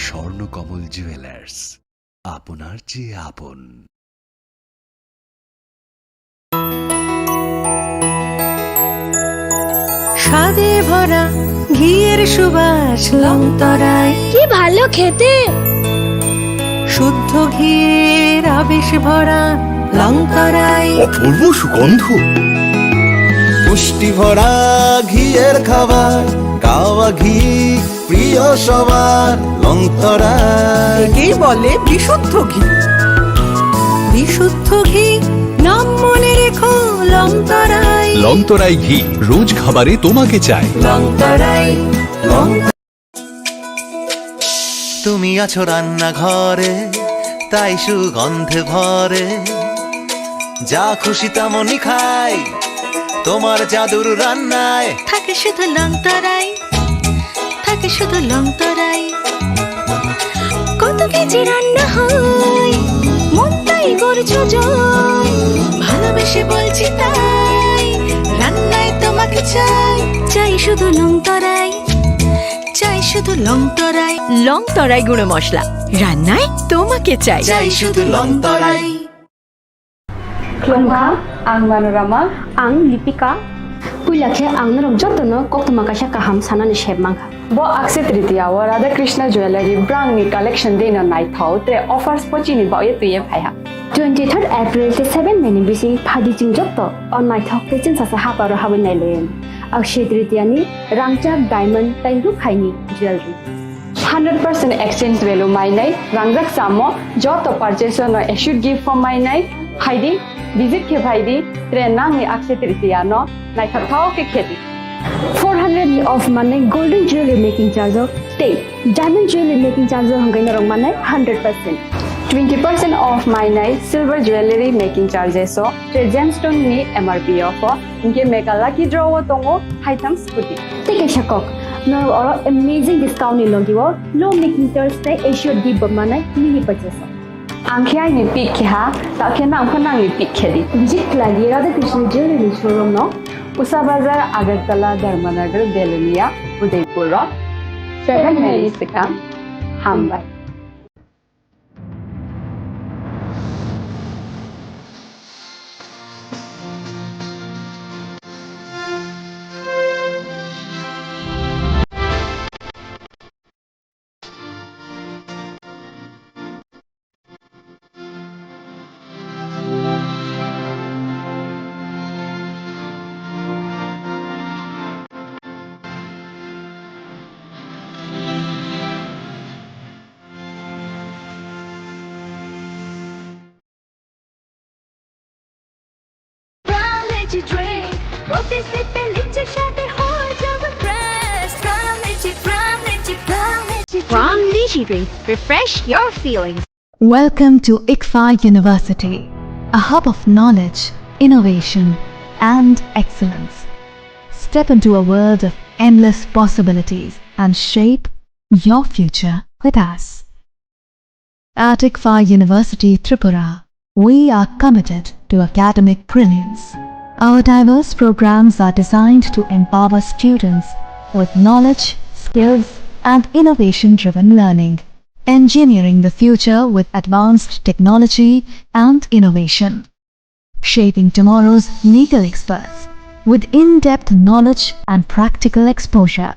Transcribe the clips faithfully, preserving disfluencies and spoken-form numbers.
স্বর্ণকমল জুয়েলার্স, আপনার চেয়ে আপন। স্বাদে ভরা ঘিয়ের সুবাস লংতরাই। কি ভালো খেতে। শুদ্ধ ঘিয়ের আবেশ ভরা লংতরাই। অপূর্ব সুগন্ধ। পুষ্টি ভরা ঘিয়ের খাবার, কাওয়া ঘি প্রিয় সবার, লংতরাই। একেই বলে বিশুদ্ধ ঘি। বিশুদ্ধ ঘি, নাম মনে রেখো, লংতরাই। লংতরাই ঘি, রোজ খাবারে তোমাকে চাই। লংতরাই, লং- তুমি আছো রান্নাঘরে, তাই সুগন্ধে ভরে। যা খুশি তেমনই খাই, তোমার জাদুর রান্নায়। থাকে শুধু লংতরাই, থাকে শুধু লংতরাই। কত কেজি রান্না হয়, মনটাই করছো জয়। ভালোবেসে বলছি তাই, রান্নায় তোমাকে চাই। চাই শুধু লংতরাই, চাই শুধু লংতরাই। লংতরাই গুঁড়ো মশলা, রান্নায় তোমাকে চাই। চাই শুধু লংতরাই। Khulumkha, ang Manorama. Ang Lipika. Puila khe ang norok jotono koktwma kaisa kaham sanani sep mankha. Bo Akshaya Tritiya o Radha Krishna Jewellery brand ni collection dei no naithok tre offers pochini baoye twiye phaiha. Twenty third April tei seven May ni bising phaidi chwng joto o naithok tei chwngsasa haparo habwi nailaiwi. Akshaya Tritiya ni rangchak diamond tei rukhaini jewellery. Hundred percent exchange value mainai, rangjak samo joto purchase no assured gift form mainai, phaidi, visit khe phaidi, tre nangni Akshaya Tritiya no naithok thao khe khedi. Four hundred ni off manai golden jewelry making charge o tei diamond jewelry making charge o hwnkhai norok manai hundred percent. Twenty percent off mainai silver jewelry making charges o tre gemstone ni M R P o pho. Hinkhe mega lucky draw o tongo haitham scooty. Tei kaisa kok, norok oro amazing discount ni logi o low making charge tei assured gift bo manai mini purchase o. Ang khe aini pick khe ha, ta khe nang pho nangni pick khe di. Visit khlai di Radha Krishna Jewelry ni showroom no, Usa Bazar, Agartala, Dharmanagar, Belonia, Udaipur o. Seven May ni swkang. Hambai. Brown Energy Drink, প্রতি সিপে লিচে স্বাদে হয়ে যাবে fresh। Brown Energy, Brown Energy, Brown Energy Drink। Brown Energy Drink, refresh your feelings। Welcome to ICFAI University, a hub of knowledge, innovation, and excellence. Step into a world of endless possibilities and shape your future with us. At ICFAI University Tripura, we are committed to academic brilliance. Our diverse programs are designed to empower students with knowledge, skills, and innovation-driven learning, engineering the future with advanced technology and innovation, shaping tomorrow's legal experts with in-depth knowledge and practical exposure,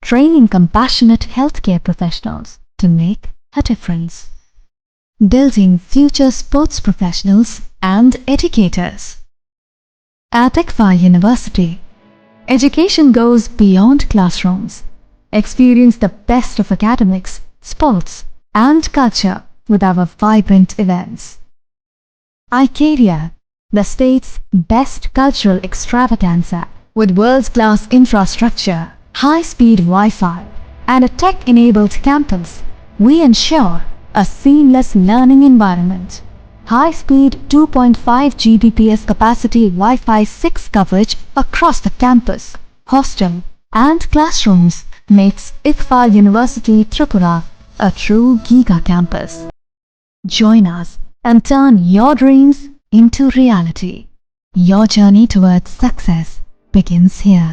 training compassionate healthcare professionals to make a difference, building future sports professionals and educators. At ICFAI University, education goes beyond classrooms. Experience the best of academics, sports, and culture with our vibrant events. Icaria, the state's best cultural extravaganza. With world-class infrastructure, high-speed Wi-Fi, and a tech-enabled campus, we ensure a seamless learning environment. High-speed two point five G B P S capacity Wi-Fi six coverage across the campus, hostel, and classrooms makes ICFAI University Tripura a true giga campus. Join us and turn your dreams into reality. Your journey towards success begins here.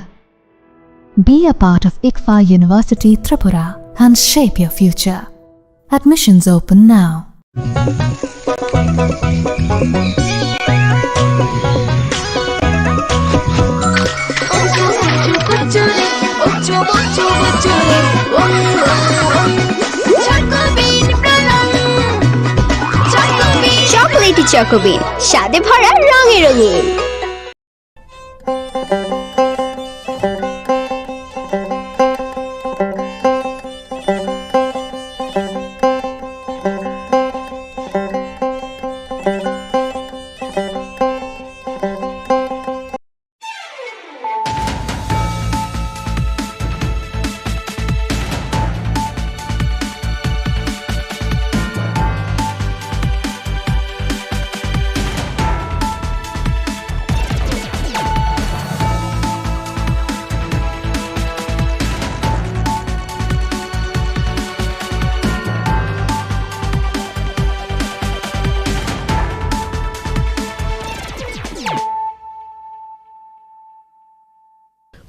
Be a part of ICFAI University Tripura, and shape your future. Admissions open now. Chocolatey Choco Bean, স্বাদে ভরা রঙে রঙিন।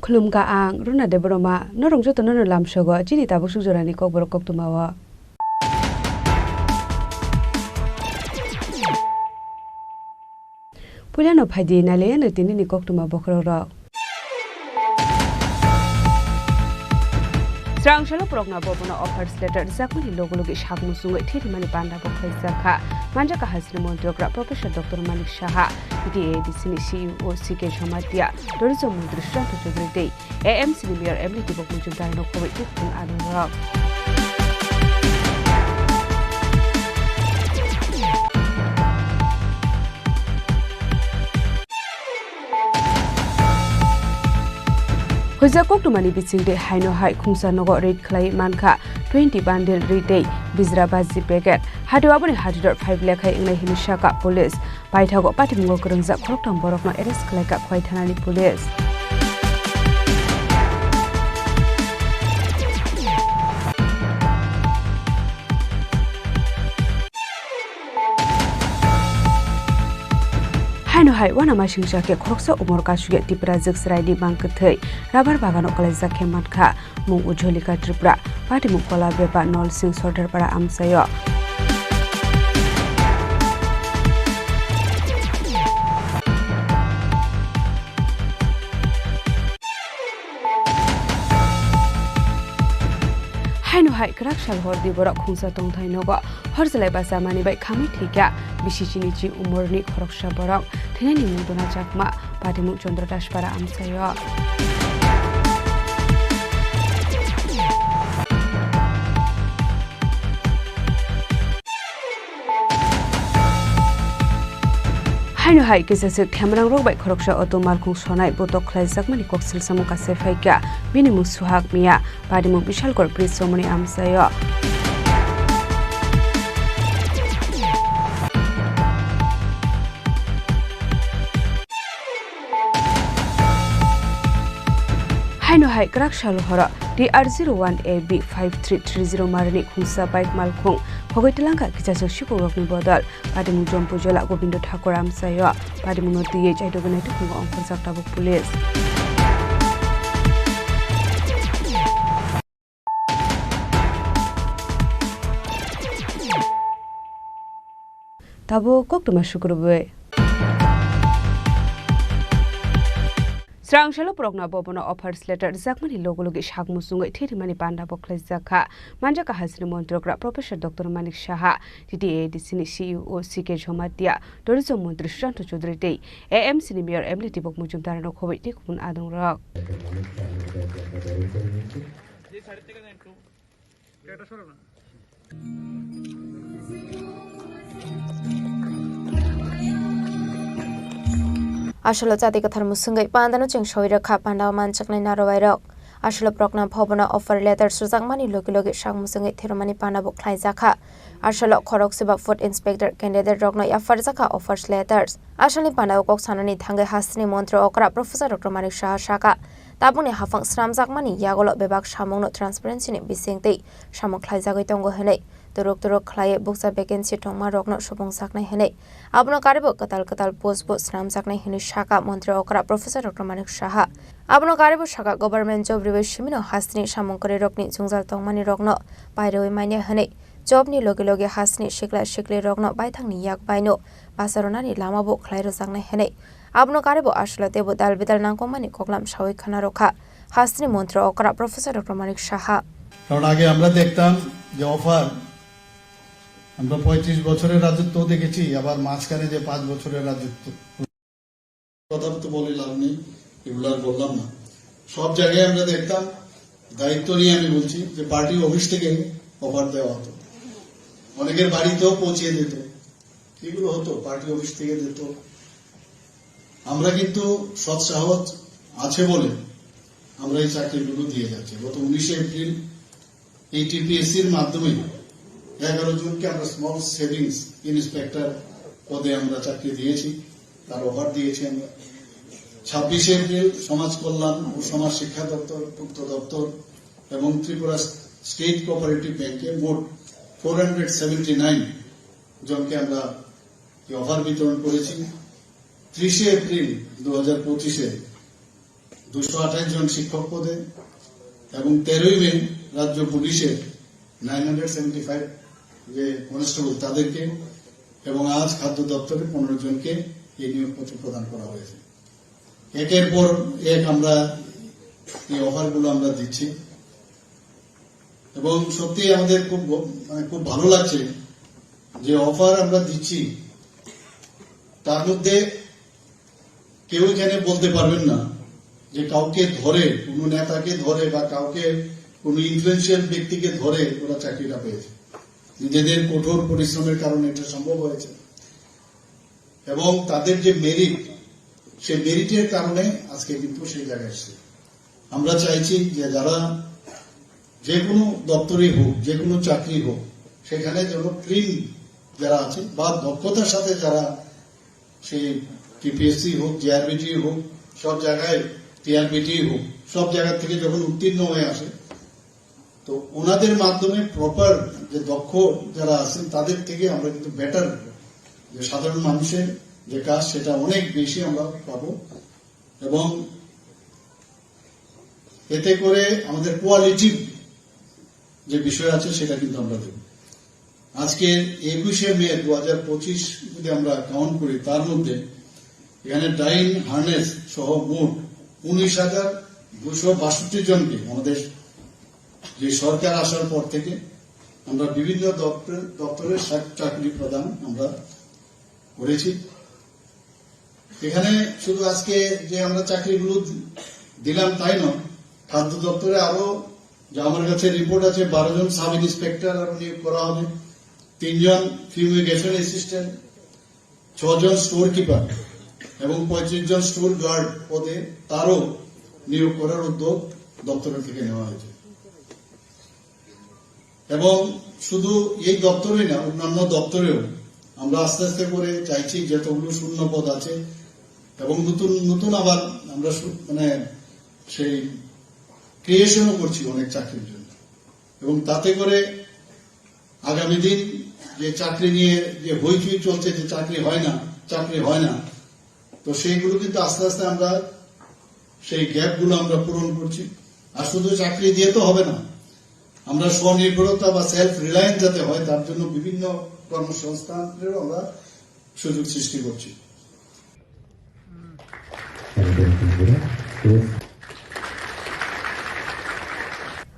Khulumkha ang Runa Debbarma, norok jotono no lamsogo chini tabuk suk jorani kokborok koktwmao. Puilano phaidi nailaiano tinini koktwma bokhorokrok. Srang salo Pragna Bhavan-o offers letter rwjakmani logi logi sak muchungwi thwi rwmani panda bo khlaijakha. Manjakha Hasini Montri okra Professor Doctor Manik Saha, T T A A D C ni C E O C K Jamatia, Tourism Montri Sushanta Chaudhary tei A M C ni Mayor M D Deepak Majumdar no khobwi tei khung adongrok. Huijak koktwmani bisingtwi haino hai khungsa nogo raid khlai mankha twenty bundle ri tei bijra baji packet. Hatio aboni hatidor five lekhai wngnai hwnwi sakha police. Paithago patimungo kwrwngjak khoroktham borokno arrest khlaikha Khowai thanani police. Haino hai uanamasingcha khe khoroksa umor kasugya Tiprajwk chwraini mang kwthwi rubber bagano kwlaijak khe mankha. Mung Ujjwalika Tripura, patimung Kola Beba Nol Singh Sordarpara amchaio. Haino hai kwrak sal hor di borok khungsa tongthai nogo hor chalai bachamani bai khamwi thwikha, bisi chini chi umorni khoroksa borok thwinani mung dona chakma. Patimung Chandra Daspara amchaio. Haino hai kisaswk themrangrok bai khoroksa auto malkhung sonai botok khlaijakmani koksil samung kase phaikha, bini mung Suhak Miya. Patimung Bishalgarh Bridge romani amchaio. Haino hai kwrak sal horo T R zero one A B five three three zero marini khungsa bike malkhung khogwi twlangkha kisaswk sikhok rokni bodol. Patimung Jompu Jola Gobindo Thakur amchaio. Patimungno twiwi chaitogwi naitugmung ongkhorjak tabuk police. Tabuk koktwma sukrubwi. Srang salo Pragna Bhavan-o offers letter rwjakmani logi logi sak muchungwi thwi rwmani panda bo khlaijakha. Manjakha Hasini Montri okra Professor Doctor Manik Saha, T T A A D C ni C E O C K Jamatia, Tourism Montri Sushanta Chaudhary tei A M C ni Mayor M D Deepak Majumdar no khobwi tei kubun adongrok. Asolo chati kwthar musungwi pandano cheng soi rwkha, pandao manchaknai narowairok. Asolo Pragna Bhavan-o offer letter sujakmani logi logi sak musungwi thwirwmani panda bo khlaijakha. Asolo khorok seba food inspector candidate rokno yapharjakha offers letters. Asolni pandao kok sanani thangwi hasteni montri okra Professor Doctor Manik Saha sakha, tabukni haphang swnamjakmani yagolo bebak samungno transparency ni bisingtwi samung khlaijagwi tongo hwnwi. turuk turuk khlaiwi bukcha vacancy tongma rokno supungjaknai hwnwi, abono karibo kwtal kwtal post bo swnamjaknai hwnwi sakha montri okra Professor Doctor Manik Saha. Abono karibo sakha government job riwi simino hasteni samung kwrwi rokni jwngjal tongmani rokno pairwi manya hwnwi, job ni logi logi hasteni sikla sikli rokno baithangni yak baino bacharwnani lama bo khlai rwjaknai hwnwi, abono karibo aswla teibo dal bidal nangkukmani koklam sawi khna rwkha hasteni montri okra Professor Doctor Manik Saha. কারণ আগে আমরা দেখতাম যে অফার, আমরা পঁয়ত্রিশ বছরের রাজত্ব দেখেছি, আবার মাঝখানে যে পাঁচ বছরের রাজত্ব। কথা তো বলে লাভ নেই, এগুলো আর বললাম না। সব জায়গায় আমরা দেখতাম, দায়িত্ব নিয়ে আমি বলছি, যে পার্টি অফিস থেকে অফার দেওয়া হতো, অনেকের বাড়িতেও পৌঁছে দিত। এগুলো হতো, পার্টি অফিস থেকে দিত। আমরা কিন্তু সৎ সাহস আছে বলে আমরা এই চাকরিগুলো দিয়ে যাচ্ছি। গত উনিশে এপ্রিল এই টিপিএসসির মাধ্যমে এগারো জনকে আমরা স্মল সেভিংস ইন্সপেক্টর পদে আমরা চাকরি দিয়েছি, তার অফার দিয়েছি আমরা। ছাব্বিশে এপ্রিল সমাজ কল্যাণ ও সমাজ শিক্ষা দপ্তর, পূর্ত দপ্তর এবং ত্রিপুরা স্টেট কোঅপারেটিভ ব্যাংকে মোট ফোর হান্ড্রেড সেভেন্টি নাইন জনকে আমরা এই অফার বিতরণ করেছি। ত্রিশে এপ্রিল দু হাজার পঁচিশে দুশো আঠাশ জন শিক্ষক পদে এবং তেরোই মে রাজ্য পুলিশের নাইন হান্ড্রেড সেভেন্টি ফাইভ যে কনস্টেবল তাদেরকে এবং আজ খাদ্য দপ্তরে পনেরো জনকে এই নিয়োগপত্র প্রদান করা হয়েছে। একের পর এক আমরা এই অফারগুলো আমরা দিচ্ছি এবং সত্যি আমাদের খুব ব-, মানে খুব ভালো লাগছে যে অফার আমরা দিচ্ছি, তার মধ্যে কেউ এখানে বলতে পারবেন না যে কাউকে ধরে, কোনো নেতাকে ধরে বা কাউকে কোনো ইনফ্লুয়েন্সিয়াল ব্যক্তিকে ধরে ওরা চাকরিটা পেয়েছে। নিজেদের কঠোর পরিশ্রমের কারণে এটা সম্ভব হয়েছে এবং তাদের যে মেরিট, সেই মেরিটের কারণে আজকে কিন্তু সেই জায়গায় এসছে। আমরা চাইছি যে যারা যে কোনো দপ্তরই হোক, যে কোনো চাকরি হোক, সেখানে যেন ট্রেন যারা আছে বা দক্ষতার সাথে যারা সেই টিপিএসসি হোক, জেআরবিটি হোক, সব জায়গায় টিআরবিটি হোক, সব জায়গা থেকে যখন উত্তীর্ণ হয়ে আসে, তো ওনাদের মাধ্যমে প্রপার যে দক্ষ যারা আছেন তাদের থেকে আমরা কিন্তু বেটার, যে সাধারণ মানুষের যে কাজ সেটা অনেক বেশি আমরা পাবো এবং এতে করে আমাদের কোয়ালিটিভ যে বিষয় আছে সেটা কিন্তু আমরা দেব। আজকে একুশে মে দু হাজার পঁচিশ যদি আমরা কাউন্ট করি, তার মধ্যে এখানে ডাইন হার্নেস সহ মোট উনিশ হাজার দুশো বাষট্টি জনকে আমাদের যে সরকার আসার পর থেকে আমরা বিভিন্ন দপ্তর, দপ্তরের চাক-, চাকরি প্রদান আমরা করেছি। এখানে শুধু আজকে যে আমরা চাকরিগুলো দিলাম তাই নয়, খাদ্য দপ্তরে আরো, যা আমার কাছে রিপোর্ট আছে, বারো জন সাব ইন্সপেক্টর আরো নিয়োগ করা হবে, তিনজন ফিউমিগেশন অ্যাসিস্ট্যান্ট, ছজন স্টোর কিপার এবং পঁয়ত্রিশ জন স্টোর গার্ড পদে তারও নিয়োগ করার উদ্যোগ দপ্তর থেকে নেওয়া হয়েছে। এবং শুধু এই দপ্তরেই না, অন্যান্য দপ্তরেও আমরা আস্তে আস্তে করে চাইছি যতগুলো শূন্য পদ আছে এবং নতুন নতুন আবার আমরা শু-, মানে সেই ক্রিয়েশনও করছি অনেক চাকরির জন্য। এবং তাতে করে আগামী দিন যে চাকরি নিয়ে যে হইচই চলছে, যে চাকরি হয় না, চাকরি হয় না, তো সেইগুলো কিন্তু আস্তে আস্তে আমরা সেই গ্যাপগুলো আমরা পূরণ করছি। আর শুধু চাকরি দিয়ে তো হবে না, আমরা স্বনির্ভরতা বা সেলফ রিলায়েন্স যাতে হয়, তার জন্য বিভিন্ন কর্মসংস্থানেরও আমরা সুযোগ সৃষ্টি করছি।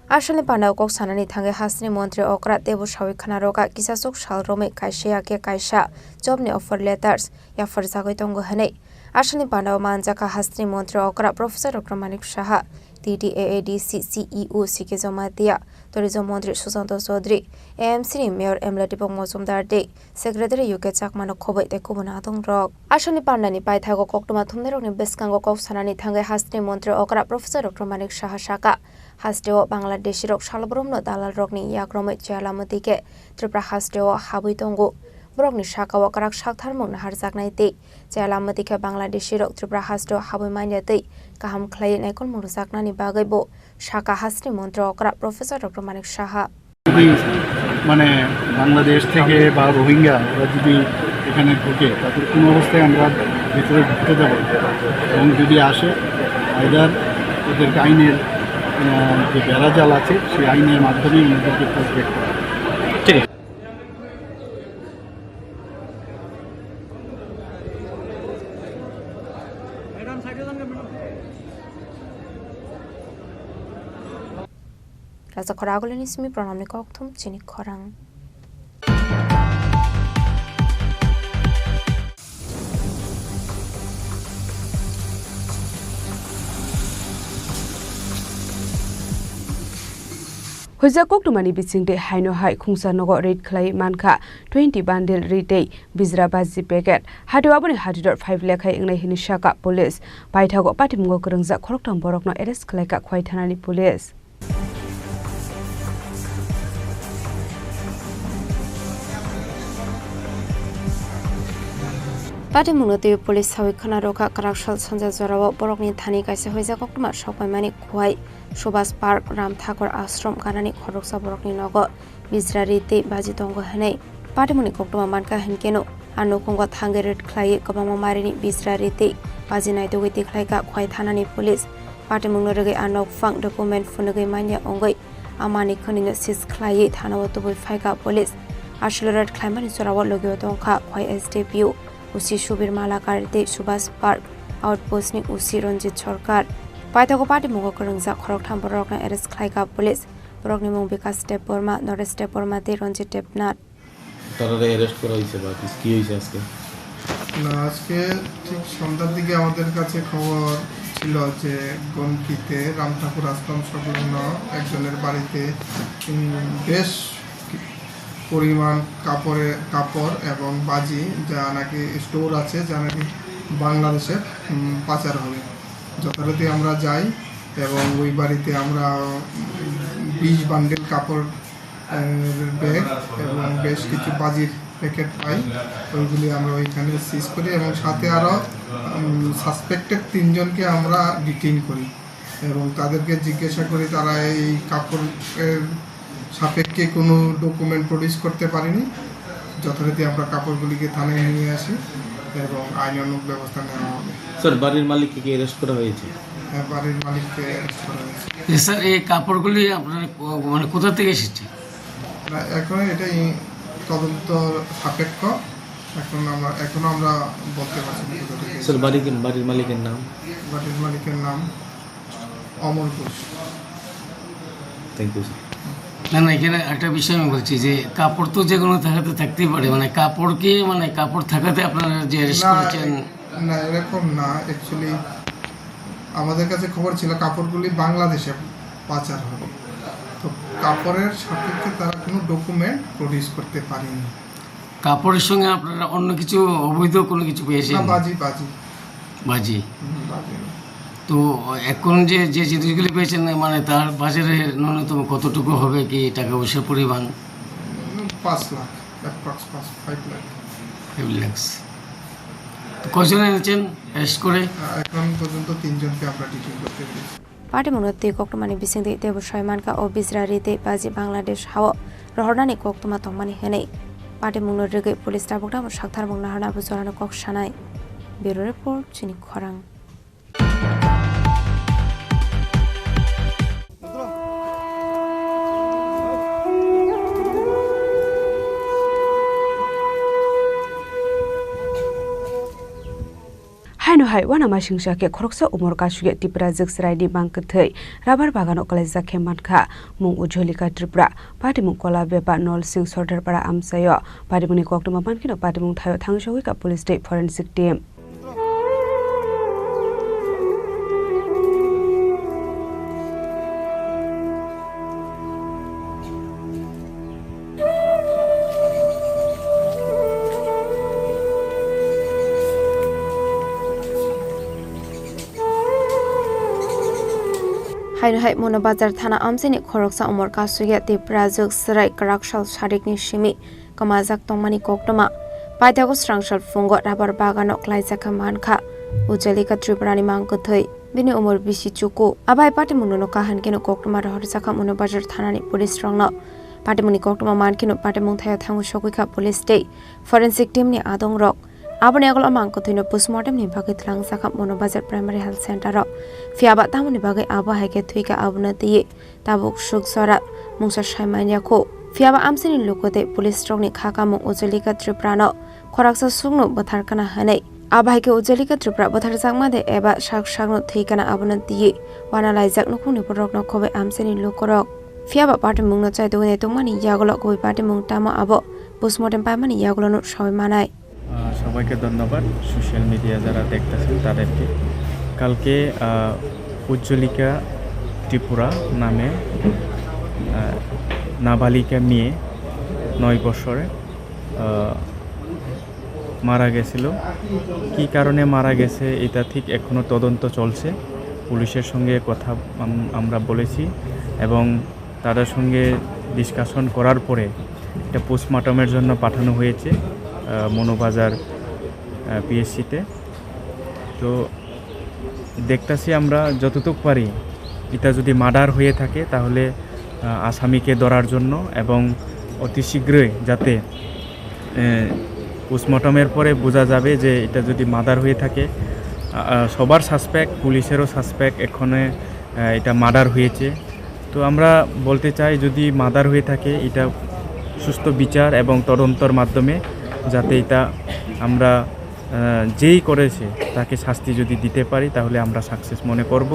Asalni pandao kok sanani thangwi hasteni montri okra teibo sawi khna rwkha, kisachuk sal romwi kaisa ya khe kaisa job ni offer letters yapharjagwi tongo hwnwi. Asalni pandao manjakha hasteni montri okra Professor Doctor Manik Saha, T D A A D C C E O C K Jamatia, tourism montri Susanto Chaudhary, A M C ni mayor Emla Dipok Mojumdar tei secretary U K Chakmano khobwi tei kubun adongrok. Asalni pandani paithago koktwma thumnairokni bwskango kok sanani thangwi hasteni montri okra Professor Doctor Manik Saha sakha, hasteo Bangladeshirok salbrumno dalalrokni yakromwi chaya lamwi twi khe Tripura hasteo habwi tongo. Borokni sakao kwrak saktharmung naharjaknai tei chaya lamwi twi khe Bangladeshirok Tripura hasteo habwi manya tei kaham khlaiwi naikolmung rwjaknani bagwi bo sakha hasteni montri okra Professor Doctor Manik Saha. মানে বাংলাদেশ থেকে বা রোহিঙ্গা ওরা যদি এখানে ঢুকে, তাদের কোনো অবস্থায় আমরা ভিতরে ঢুকতে দেব না। এবং যদি আসে, আইদার ওদেরকে আইনের, আহ, যে বেড়াজাল আছে, সেই আইনের মাধ্যমে ওদেরকে প্রোটেক্ট করা। ঠিক আছে। Kaisa khorang agulini simi pranamni kokthum chini khorang. Huijak koktwmani bisingtwi haino hai khungsa nogo raid khlai mankha twenty bundle ri tei bijra baji packet. Hatio aboni hatidor five lekha wngnai hwnwi sakha police. Paithago patimungo kwrwngjak khoroktham borokno arrest khlaikha Khwai thanani police. Patimungno twiwi police sawi khna rwkha kwrak sal sanja jorao borokni thani kaisa huijak koktwma sokpaimani Khwai Subhas Park Ram Thakur Ashram ganani khoroksa borokni nogo bijra ri tei baji tongo hwnwi. Patimungni koktwma mankha hwnkeno a nukhungo thangwi raid khlaiwi kwbangma marini bijra ri tei baji naitugwi tikhlaikha Khwai thanani police. Patimungno rwgwi a nokphang document phunugwi manya wngwi a manwi khwnwino seize khlaiwi thanao tubui phaikha police. Aswlwi raid khlaimani jorao logio tongkha Khwai S D P O, O C Subir Malakar tei Subhas Park Outpost ni O C Ranjit Sarkar. Paithago patimungo kwrwngjak khoroktham borokno arrest khlaikha police. Borokni mung Bikas Debbarma, Naresh Debbarma tei Ranjit Debnath. তারারে অ্যারেস্ট করা হয়েছে বা কি, কি হয়েছে আজকে? না, আজকে ঠিক সন্ধ্যার দিকে আমাদের কাছে খবর ছিল যে গোমতীতে রাম ঠাকুর আশ্রম সংলগ্ন একজনের বাড়িতে, উম, বেশ পরিমাণ কাপড়ে, কাপড় এবং বাজি, যা নাকি স্টোর আছে, যা নাকি বাংলাদেশে, উম, পাচার হবে। যথারীতি আমরা যাই এবং ওই বাড়িতে আমরা, উম, বিশ বান্ডেল কাপড়, আহ, ব্যাগ এবং বেশ কিছু বাজির প্যাকেট পাই। ওইগুলি আমরা ওইখানে সিজ করি এবং সাথে আরও, উম, সাসপেক্টেড তিনজনকে আমরা ডিটেইন করি। এবং তাদেরকে জিজ্ঞাসা করি, তারা এই কাপড়ের সাপেক্ষে কোনো ডকুমেন্ট প্রডিউস করতে পারেনি। যথারীতি আমরা কাপড়গুলিকে থানায় নিয়ে আসি এবং আইনানুগ ব্যবস্থা নেওয়া হবে। স্যার, বাড়ির মালিককে কি অ্যারেস্ট করা হয়েছে? হ্যাঁ, বাড়ির মালিককে অ্যারেস্ট করা হয়েছে। যে স্যার, এই কাপড়গুলি আপনার কো-, মানে কোথা থেকে এসেছে? না, এখন এটাই তদন্ত সাপেক্ষ, এখন আমরা, এখনো আমরা বলতে পারছি না কোথা থেকে এসেছে। স্যার, বাড়ি কি, বাড়ির মালিকের নাম? বাড়ির মালিকের নাম Amar Ghosh. Thank you, sir. না, না, এখানে একটা বিষয় আমি বলছি যে কাপড় তো যে কোনো থাকাতে থাকতেই পারে, মানে কাপড় কি, মানে কাপড় থাকাতে আপনারা যে অ্যারেস্ট না, করেছেন? এ-, না, এরকম না। অ্যাকচুয়ালি আমাদের কাছে খবর ছিল কাপড়গুলি বাংলাদেশে পাচার হবে। তো কাপড়ের সাপেক্ষে তারা কোনো ডকুমেন্ট প্রডিউস করতে পারেনি। কাপড়ের সঙ্গে আপনারা অন্য কিছু অবৈধ কোনো কিছু পেয়েছেন? না, বাজি, বাজি। বাজি। হুম, বাজি। তো এখন যে, যে জিনিসগুলি পেয়েছেন, মানে, তার বাজারে ন্যূনতম কতটুকু হবে কি টাকা পয়সার পরিমাণ? উম, পাঁচ লাখ, অ্যাপ্রক্স পাঁচ, ফাইভ লাখ। ফাইভ লাখস। তো কয়জন এনেছেন অ্যারেস্ট করে? আহ, এখন পর্যন্ত তিনজনকে আমরা ডিটেইন করতে পেরেছি। Patimungno twi koktwmani bisingtwi teibo soi mankha o bijra ri tei baji Bangladesh hao rohornani koktwma tongmani hwnwi. Patimungno rwgwi police tabuk tamo sakthar mung naharna abo jorano kok sanai. Bureau Report, chini khorang. Haino hai uanamasingcha khe khoroksa umor kasugya Tiprajwk chwraini mang kwthwi rabar bagano kwlaijak khe mankha. Mung Ujolika Tripura, patimung Kola Beba Nolsing Sordarpara amchaio. Patimungni koktwma mankheno patimung thaio thangwi sogwikha police tei forensic team. Haino hai Mono Bazar thana amchaini khoroksa umor kasugya Tiprajwk chwrai kwraksal sarikni simi kwmajak tongmani koktwma. Paithago srangsal phungo rabar bagano kwlaijakha mankha Ujolika Tripurani mang kwthwi. Bini umor bisi chuku. Abai patimungno no kaham kheno koktwma rohorjakha Mono Bazar thanani police rokno. Patimungni koktwma mankheno patimung thaio thangwi sogwi kha police tei forensic team ni adong rok. Aboni yagulo mang kwthwino postmortem ni bagwi twlangjakha Mono Bazar Primary Health Center o. Phiyaba tamoni bagwi abo hai khe thwikha abono twiwi tabuk suk jora mungsa sai manya kho. Phiyaba amchaini luku tei police rokni kha kamung Ujolika Tripura no khoroksa sukno bwthar kana hwnwi. Abo hai khe Ujolika Tripura bwtharjakma de eba sak sakno thwi kana abono twiwi wana laijak nukhungni borokno khobwi amchaini lukurok. Phiyaba patimungno chaitugwi tongmani yagulo kubui patimung tamo abo postmortem paimani yagulono sawi manai. আহ, সবাইকে ধন্যবাদ, social media যারা দেখতেছেন তাদেরকে। কালকে, আহ, উজ্জ্বলিকা ত্রিপুরা নামে, আহ, নাবালিকা মেয়ে, নয় বছরে, আহ, মারা গেছিল। কী কারণে মারা গেছে, এটা ঠিক এখনও তদন্ত চলছে। পুলিশের সঙ্গে কথা আম-, আমরা বলেছি এবং তাদের সঙ্গে ডিসকাশন করার পরে এটা পোস্টমর্টমের জন্য পাঠানো হয়েছে, আহ, মনোবাজার, আহ, পিএইচসিতে। তো দেখতাছি আমরা যতটুক পারি, এটা যদি মার্ডার হয়ে থাকে তাহলে, আহ, আসামিকে ধরার জন্য এবং অতি শীঘ্রই যাতে, আহ, পোস্টমর্টমের পরে বোঝা যাবে যে এটা যদি মার্ডার হয়ে থাকে, আহ, সবার সাসপেক্ট, পুলিশেরও সাসপেক্ট এখানে, আহ, এটা মার্ডার হয়েছে। তো আমরা বলতে চাই, যদি মার্ডার হয়ে থাকে, এটা সুস্থ বিচার এবং তদন্তর মাধ্যমে যাতে এটা আমরা, আহ, যেই করেছে তাকে শাস্তি যদি দিতে পারি, তাহলে আমরা সাকসেস মনে করব।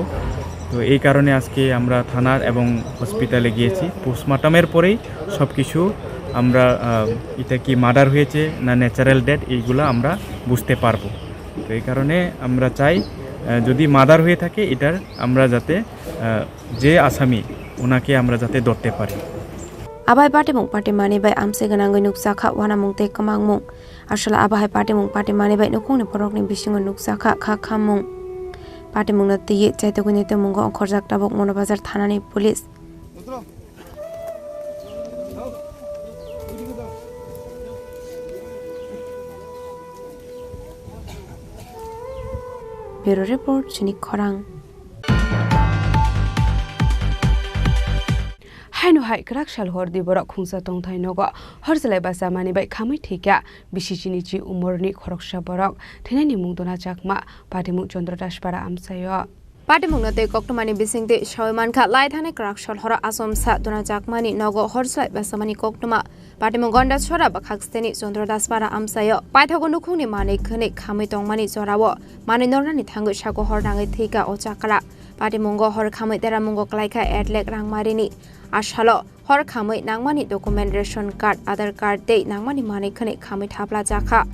তো এই কারণে আজকে আমরা থানার এবং হসপিটালে গিয়েছি। পোস্টমর্টমের পরেই সব কিছু আমরা, আহ, এটা কি মার্ডার হয়েছে না ন্যাচারাল ডেথ, এইগুলা আমরা বুঝতে পারবো। তো এই কারণে আমরা চাই, আহ, যদি মার্ডার হয়ে থাকে, এটার আমরা যাতে, আহ, যে আসামি, ওনাকে আমরা যাতে ধরতে পারি। Abai patimung patimani bai amchai gwnangwi nukjakha wanamung tei kwmangmung. Aswla abo hai patimung patimani bai nukhungni borokni bisingo nukjakha kha khammung. Patimungno twiwi chaitugwini tongmungo ongkhorjak tabuk Mono Bazar thanani police. Bureau Report, Chini Khorang. Haino hai kwrak sal hor di borok khungsa tongthai nogo hor chwlai bachamani bai khamwi thwikha bisi chini chi umorni khoroksa borok thwinani mung Dona Chakma, patimung Chandra Daspara amchaio. Patimungno tei koktwmani bisingtwi sawi mankha, lai thani kwrak sal horo achomsa Dona Chakmani nogo hor chwlai bachamani koktwma. Patimung Gonda Sora bwkhak steni Chandra Daspara amchaio. Paithago nukhungni manwi khwnwi khamwi tongmani jorao manwi nornani thangwi sako hor nangwi thwikha o chakra. Patimungo hor khamwi deramungo klaikha atlek rangmarini asalo. Hor khamwi nangmani document, ration card, Aadhaar card tei nangmani manwi khwnwi khamwi thapla jakha.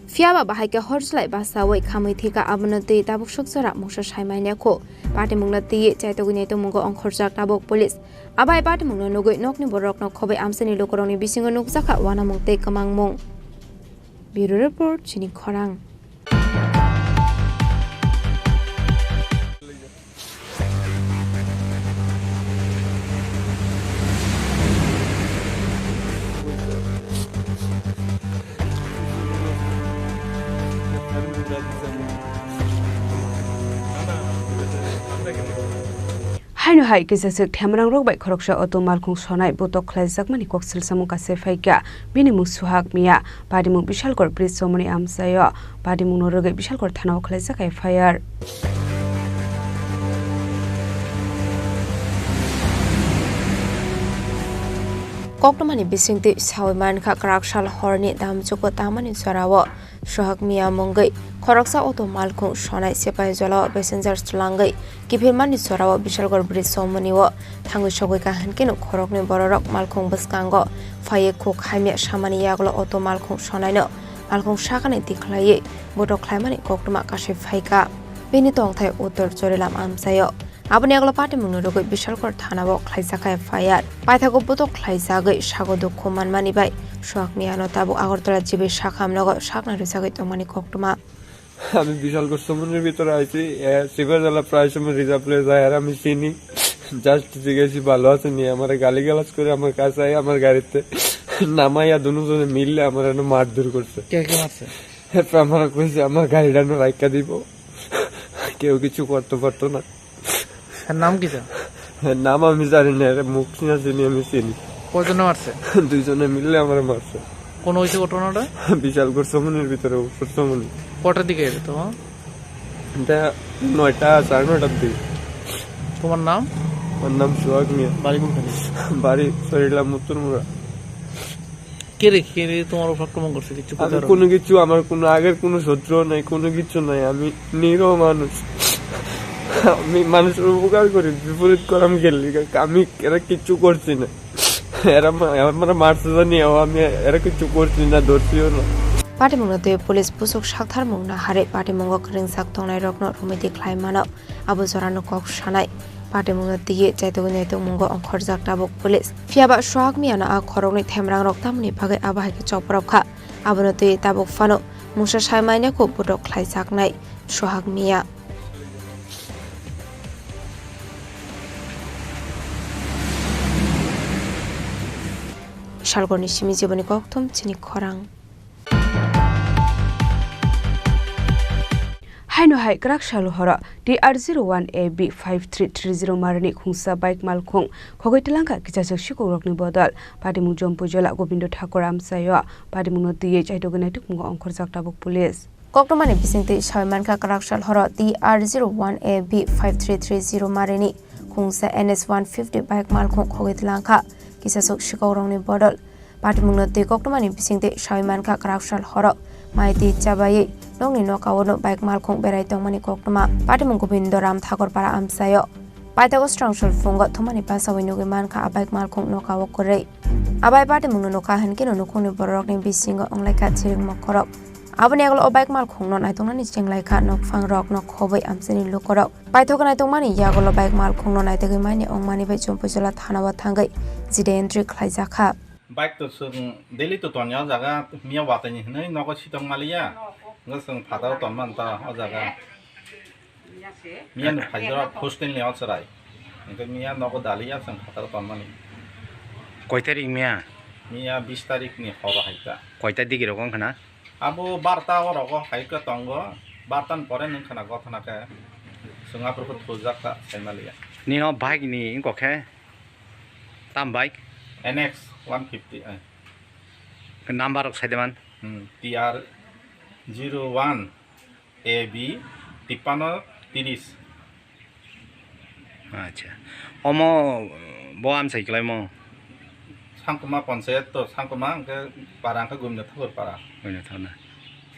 Phiyaba bahai khe hor chwlai bachaui khamwi thwikha, abono twi tabuk suk jora mungsa sai manya kho. Patimungno twiwi chaitugwini tongmungo ongkhorjak tabuk police. Abai patimungno nugwi nokni borokno khobwi amchaini lukurokni bisingo nukjakha wanamung tei kwmangmung. Bureau Report, Chini Khorang. Haino hai kisa swk themrang rok bai khoroksa auto malkhung sonai botok khlaijakmani kok silsamung kache phaikha. Bini mung Suhak Miya, patimung Bishalgor bridge somoni amchaio. Patimungno rwgwi Bishalgor thanao khlaijak F I R. Koktwmani bisingtwi sawi mankha, kwrak sal horni damchugo tamani jorao Suhak Miya mungwi khoroksa auto malkhung sonai Sepai Jolao passenger twlangwi kiphilmani jorao Bishalgor bridge somoni o thangwi sogwi kha, hinkhe no khoroknwi bororok malkhung bwskango phaiwi khuk hamya samani yagulo auto malkhung sonaino malkhung sakani tikhlaiwi botok khlaimani koktwma kachi phaikha. Bini tongthai Uttor Chorilam amchaio. Aboni yagulo patimungno rwgwi Bishalgor thanao khlaijakha F I R. Paithago botok khlaijagwi sago dukhu manmani bai Suhak Miyano tabuk Agartala G B sakhamnogo sakna rwjagwi tongmani koktwma. আমি বিশালগড় সমুদ্রের ভিতরে আইছি, এ, সিপাহীজলা প্রায় সময় reserve place যায়, আর আমি চিনি। জাস্ট জিজ্ঞেসি ভালো আছে নি, আমার গালিগালাজ করে আমার কাছে আই, আমার গাড়িতে নামাইয়া দুজনে মিললে আমার এনে মারধর করছে। কে কে মারছে? এরপর আমার কইছে আমার গাড়িটা রাইখা দিব, কেউ কিছু করতে পারতো না। এর নাম কি, স্যার? এর নাম আমি জানি না, এর মুখ চিনা চিনি আমি চিনি। কয়জনে মারছে? দুইজনে মিললে আমার মারছে। কোন হইছে ঘটনাটা? বিশালগড় সমনির ভিতরে, উত্তর সমনি। কটার দিকে এটা তোমার? এটা নয়টা, সাড়ে নয়টার দিকে। তোমার নাম? আমার নাম সোহাগ মিয়া। বাড়ি কোনখানে? বাড়ি সরিলা মুত্তুরমুড়া। কে রে, কে রে তোমার উপর আক্রমণ করছে? কিছু আমি বলতে পারো? কোনো কিছু, আমার কোনো আগের কোনো শত্রু নাই, কোনো কিছু নাই। আমি নিরীহ মানুষ, আমি মানুষের উপকার করি, বিপরীত করাম খেলি। আমি এরা কিচ্ছু করছি না। এরা মা-, এরা মানে মারছে জানি, ও আমি এরা কিচ্ছু করছি না, ধরছিও না। Patimungno twi police busuk saktharmung naharwi patimung o kwrwngjak tongnairokno romwi di khlai mano, abo jorano kok sanai. Patimungno twiwi chaitugwi naitugmungo ongkhorjak tabuk police. Phiyaba Sohag Miyano a khoroknwi themrangrok tamoni bagwi abo hai khe chopropkha, abono twiwi tabuk phano mungsa sai manya kuk botok khlaijaknai Sohag Miya. Salgorni simi jiboni kokthum chini khorang. Haino hai kwrak salo horo T R zero one A B five three three zero marini khungsa bike malkhung khogwi twlangkha kisachwk sikukrokni bodol. Patimung Jompuijola Gobindo Thakur amchaio patimungno twiwi chaitugwi naitukmungo ongkhorjak tabuk police. Koktwmani bisingtwi sawi mankha kwrak sal horo T R zero one A B five three three zero marini khungsa N S one fifty bike malkhung khogwi twlangkha kisachwk sikukrokni bodol. Patimungno twi koktwmani bisingtwi sawi mankha kwrak sal horo mai twi chabaiwi nokni nokao no bike malkhung berai tongmani koktwma. Patimung Gobindo Ram Thakur para amchaio. Paithago swrang sal phungo thumani basawi nugwi mankha a bike malkhung nokao kwrwi. A bai patimungno nukha hinkhe no nukhungni bororokni bisingo wnglaikha chiring mokhorok. Aboni yagulo o bike malkhungno naitoknani chenglaikha nokphangrok nok khobwi amchaini lukurok. Paithogwi naitokmani yagulo bike malkhungno naitogwi mani wngmani bai Jompuijola thanao thangwi jide entry khlaijakha. Bike to chwng daily to tonya o jaga, miya watani hinwi nogo sitong maliya. Ngo chwng phataro tonmani ta o jaga. Miya no phaijak hostel ni o chwrai. Hinkhe miya nogo daliya chwng phataro tonmani. Koi tarik miya? Miya bis tarik ni horo hai ta. Koi ta digi rok wngkha na? Abo barta o rogo hai khe tongo. Barta ni pore nwng khana gothana khe chwng aphuru khe thujak ta sai maliya. Nino bike ni wngkha khe? Tam bike? N X one fifty, eh. Number rok sai de man? Hmm, T R zero one A B tippano tiris. Acha. Omo bo amsai khlaimo? Sangkuma panchayat to, Sangkuma hwnkhe para hwnkhe Gumina Thakur para. Gumina Thakur na.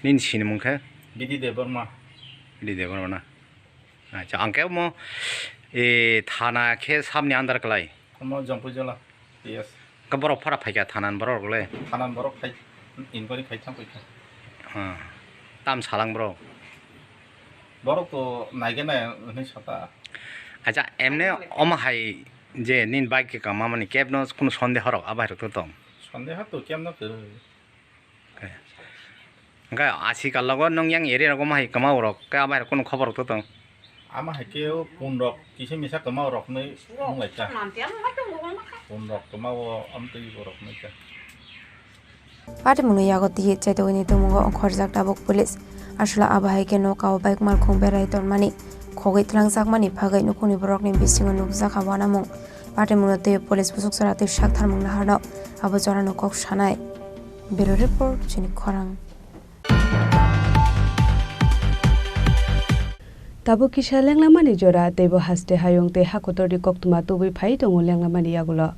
Nini sinimung khe? B D Debbarma. B D Debbarma na. Acha, ang khe omo, e, thana khe sabni under klai? Omo Jompuijola, P S. Khe borok phara phaikha thanan borok le? Thanan borok khai, inquiry khai thang paikha. Hmm. Tam salang borok? Borok to naigena hinwi sata. Acha, emne omo hai je nini bike khe kama mani kebno kunu sondeho rok abai rok to tong? Sondeho to kebno kwrwi. Hwnkhe asi kalogo nwng yang area rogo mahai kwma rok, khe abai rok kunu khobor rok to tong? Ama hai khe o pun rok kisa misa kwma rok nwi wng lai kha. Pun rok kwma o amtwi borok nwi kha. Patimungno yago twi chaitugwi ni tongmungo ongkhorjak tabuk police. Aswla abo hai khe nokao bike malkhung berai tonmani khogwi twlangjakmani bagwi nukhungni borokni bisingo nukjakha uanamung. Patimungno twi police busuk chwra twi saktharmung naharno abo jorano kok sanai. Bureau Report, chini khorang. Tabuk kisa lenglamani jora, teibo haste hayung tei hakotorni koktwma tubui phai tongo lenglamani yagulo.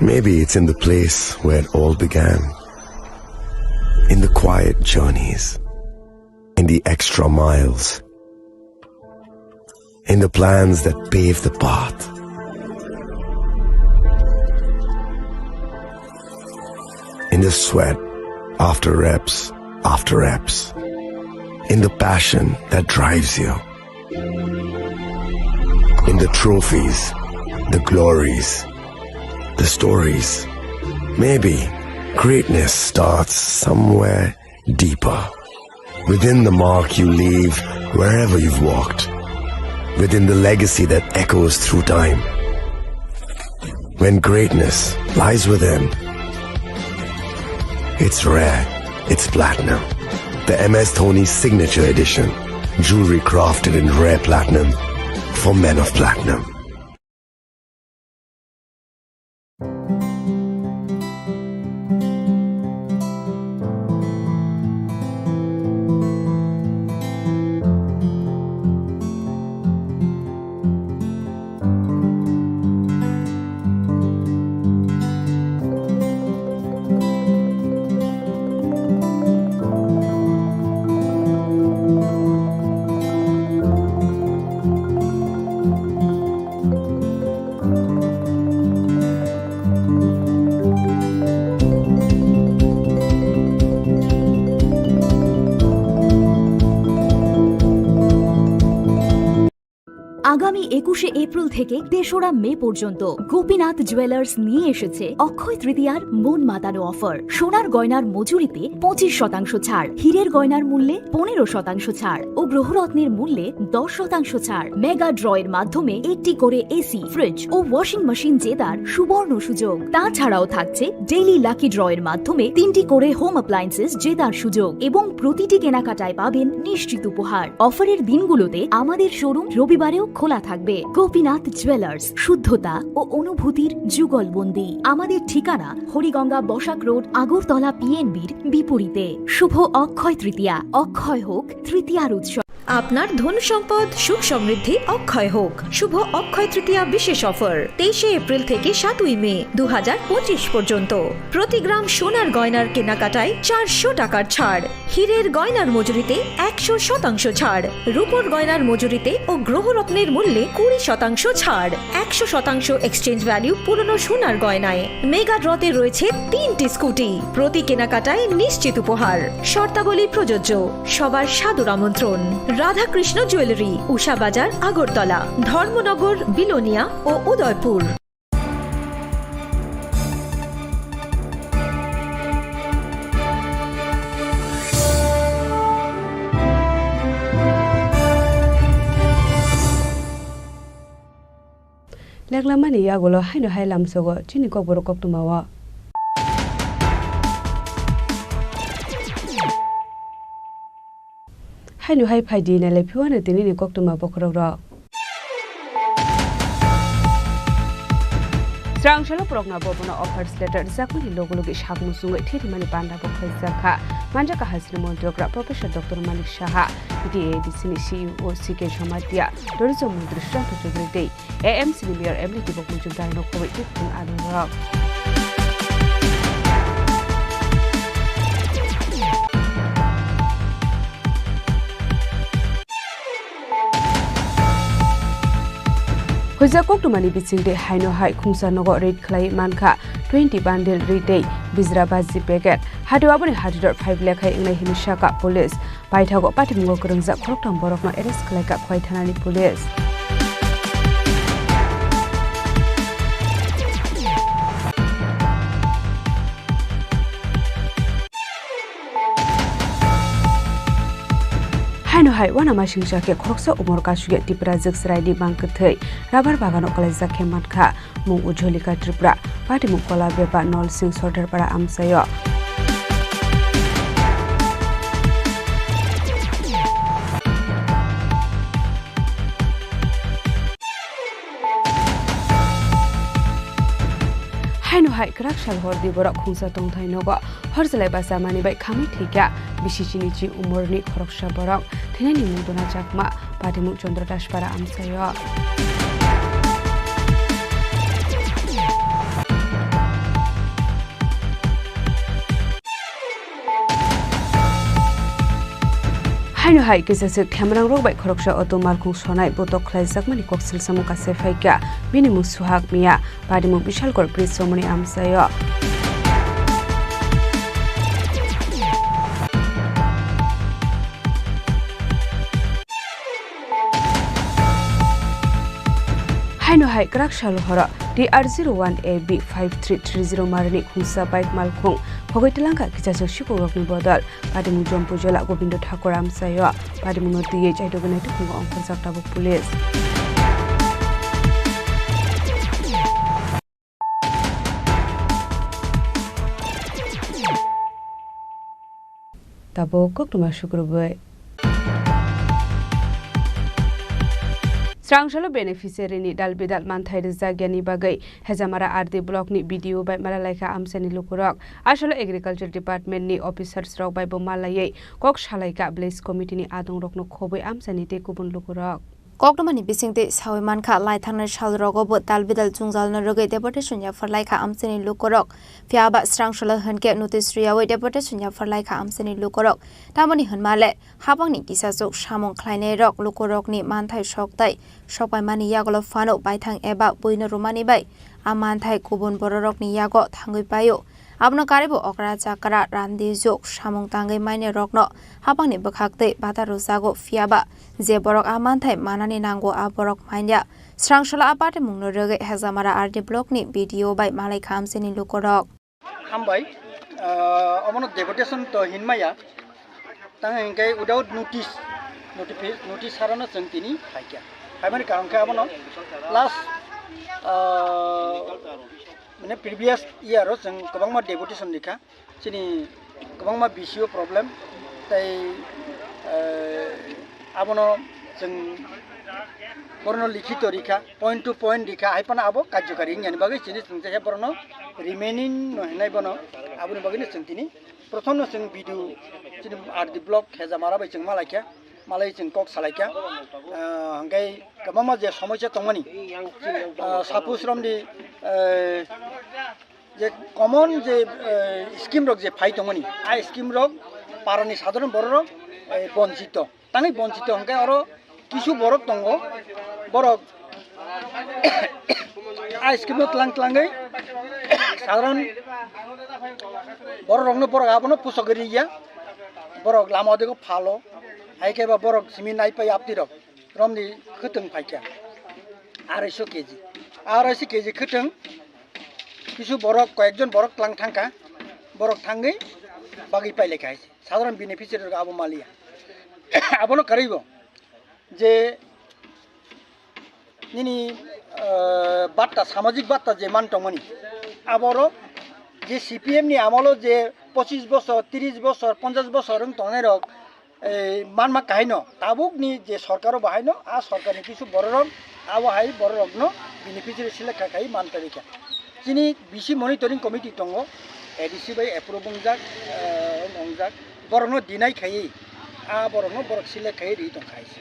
Maybe it's in the place where it all began. In the quiet journeys, in the extra miles, in the plans that pave the path, in the sweat after reps after reps, in the passion that drives you. in the trophies, the glories, the stories. Maybe greatness starts somewhere deeper, within the mark you leave wherever you've walked, within the legacy that echoes through time. When greatness lies within, it's rare, it's platinum. The M S Dhoni Signature Edition, jewelry crafted in rare platinum for men of platinum. আগামী একুশে এপ্রিল থেকে তেসরা মে পর্যন্ত গোপীনাথ জুয়েলার্স নিয়ে এসেছে অক্ষয় তৃতীয়ার মন মাতানো অফার। সোনার গয়নার মজুরিতে পঁচিশ শতাংশ ছাড়, হীরের গয়নার মূল্যে পনেরো শতাংশ ছাড় ও গ্রহরত্নের মূল্যে দশ শতাংশ ছাড়। মেগা ড্রয়ের মাধ্যমে একটি করে এসি, ফ্রিজ ও ওয়াশিং মেশিন জেতার সুবর্ণ সুযোগ। তাছাড়াও থাকছে ডেইলি লাকি ড্রয়ের মাধ্যমে তিনটি করে হোম অ্যাপ্লায়েন্সেস জেতার সুযোগ এবং প্রতিটি কেনাকাটায় পাবেন নিশ্চিত উপহার। অফারের দিনগুলোতে আমাদের শোরুম রবিবারেও খোলা থাকবে। গোপীনাথ জুয়েলার্স, শুদ্ধতা ও অনুভূতির যুগলবন্দি। আমাদের ঠিকানা হরিগঙ্গা বসাক রোড, আগরতলা পিএনবির বিপরীতে। শুভ অক্ষয় তৃতীয়া, অক্ষয় হোক তৃতীয়ার উৎসব। আপনার ধন সম্পদ সুখ সমৃদ্ধি অক্ষয় হোক। শুভ অক্ষয় তৃতীয়া বিশেষ অফার তেইশে এপ্রিল থেকে সাতই মে দু হাজার পঁচিশ পর্যন্ত। প্রতি গ্রাম সোনার গয়নার কেনাকাটায় চারশো টাকার ছাড়, হীরের গয়নার মজুরিতে একশো শতাংশ ছাড়, রূপোর গয়নার মজুরিতে ও গ্রহরত্নের মূল্যে কুড়ি শতাংশ ছাড়, একশো শতাংশ এক্সচেঞ্জ ভ্যালু পুরনো সোনার গয়নায়। মেগা ড্রতে রয়েছে তিনটি স্কুটি, প্রতি কেনাকাটায় নিশ্চিত উপহার। শর্তাবলী প্রযোজ্য। সবার সাদর আমন্ত্রণ। রাধাকৃষ্ণ জুয়েলারি, উষা বাজার, আগরতলা, ধর্মনগর, বিলোনিয়া ও Udaipur. Leklamani yagulo haino hai lamsogo chini kokborok koktwmao. Haino hai phaidi nailai phiwano tinini koktwma bokhorokrok. Srangsalrokno Bhawana offers letter rwjakmani logi logi sak muchungwi thithimani panda bo khlaijak kha. Manjakha Hasini Montrogra Professor Doctor Manik Saha, T T A A D C ni C E O C K Jamatia, Tourism Montri Sushanta Chowdhury tei A M C ni Mayor M D Dipok Majumdar no khobwi tei phung anwrok. Huijak koktwmani bisingtwi haino hai khungsa nogo raid khlai mankha twenty bundle ri tei bijra baji packet. Hatio aboni hatidor five lekha wngnai hwnwi sakha police. Paithago patimungo kwrwngjak khoroktham borokno arrest khlaikha Khowai thanani police. Haino hai uanamasingcha khe khoroksa umor kasugya Tiprajwk chwraini mang kwthwi rubber bagano kwlaijak khe mankha. Mung Ujjwalika Tripura, patimung Kola Beba Nolsing Sordarpara amchaio. Haino hai kwrak sal hor di borok khungsa tongthai nogo hor chalai bachamani bai khamwi thwikha bisi chini chi umorni khoroksa borok. Thwinani mung Dona Chakma, patimung Chandra Daspara amchaio. Haino hai kisa swk Themrangrok bai khoroksa auto malkhung sonai botok khlaijakmani kok silsamung kasai phaikha, bini mung Suhak Miya, patimung Bishalgarh Bridge romani amchaio. Aino hai kwrak salo horo T R zero one A B five three three zero marini khungsa bike malkhung hogwi twlangkha kichasok sikhok rokni bodol. Patimung Jompu Jola Gobindo Thakur amchaio. Patimungno twiwi chaitogwi naitukmung ongkhorjak tabuk police. Tabuk koktwma sukrubwi. Srangsalo beneficiary ni dal bidal manthai rwjakya ni bagwi Hejamara R D block ni B D O bai malalaikha amchaini lukurok. Asalo agriculture department ni officers rok bai bo malaiwi kok salaikha village committee ni adong rokno khobwi amchaini tei kubun lukurok. Koktwmani bisingtwi sawi mankha, lai thangnai salrogo bo dal bidal jwngjalno rwgwi deputation yapharlaikha amchaini lukurok. Phiya ba srangsalo hwnkhe notice rwyawi deputation yapharlaikha amchaini lukurok. Tamoni hwnma le, hapangni kisachuk samung khlainairok lukurokni manthai sok tai sokpaimani yagulo phano baithang eba buino rwmani bai a manthai kubun bororokni yago thangwi paio. Abono karwibo okra chakra, randi juk, samung tangwi mainai rokno hapangni bwkhak twi bata rwjago, phiya ba je borok a manthai manani nango a borok manya. Srangsalo a patimungno rwgwi Hejamara R D block ni B D O bai malai kha amchaini lukurok. Hambai, ah, omono deputation to hinmaya, tang hinkhe without notice, notifi-, notice harano chwng tini phaikha. Phaimani karon khe abono last, ah, mane previous year o chwng kwbangma deputation rikha. Chini kwbangma B C O problem tei, eh, abono chwng borno likhito rikha, point to point rikha, hai phano abo karjokari wngya ni bagwi chini chwng je borno remaining no hinai bono aboni bagwi no chwng tini prothom no chwng B D O chini R D block Hejamara bai chwng malaikha, malai chwng kok salaikha. Ah, hwnkhe kwbangma je somosa tongmani, ah, suppose romdi, eh, je common je, eh, scheme rok je phai tongmani, a scheme rok parani sadharon borok rok, eh, bonchito. Tangwi bonchito hwnkhe oro kisu borok tongo, borok a scheme no tlang tlangwi sadharon borok rokno borok abono pusogwi riya, borok lama odego phalo, hai khe ba borok simi nai pai apti rok. Romni khwtwng phaikha arai so K G, arai so K G khwtwng. Kisu borok, koyekjon borok tlang thangkha, borok thangwi bagwi pailaikha hai se. Sadharon beneficiary rok abo maliya. Abono karwibo je nini, ah, batta, samajik batta je man tongmani, aboro je C P M ni amolo je pochis bosor, tris bosor, ponchas bosor wng tongnai rok, ei, manma kahaino, tabukni je sorkaro bahaino, a sorkarni kisu bororok, abo hai bororokno beneficiary select khai khai man tongwi kha. Chini B C monitoring committee tongo, A D C bai approve wngjak, eh, wngjak, borokno deny khaiwi, a borokno borok select khaiwi ri tong khai se.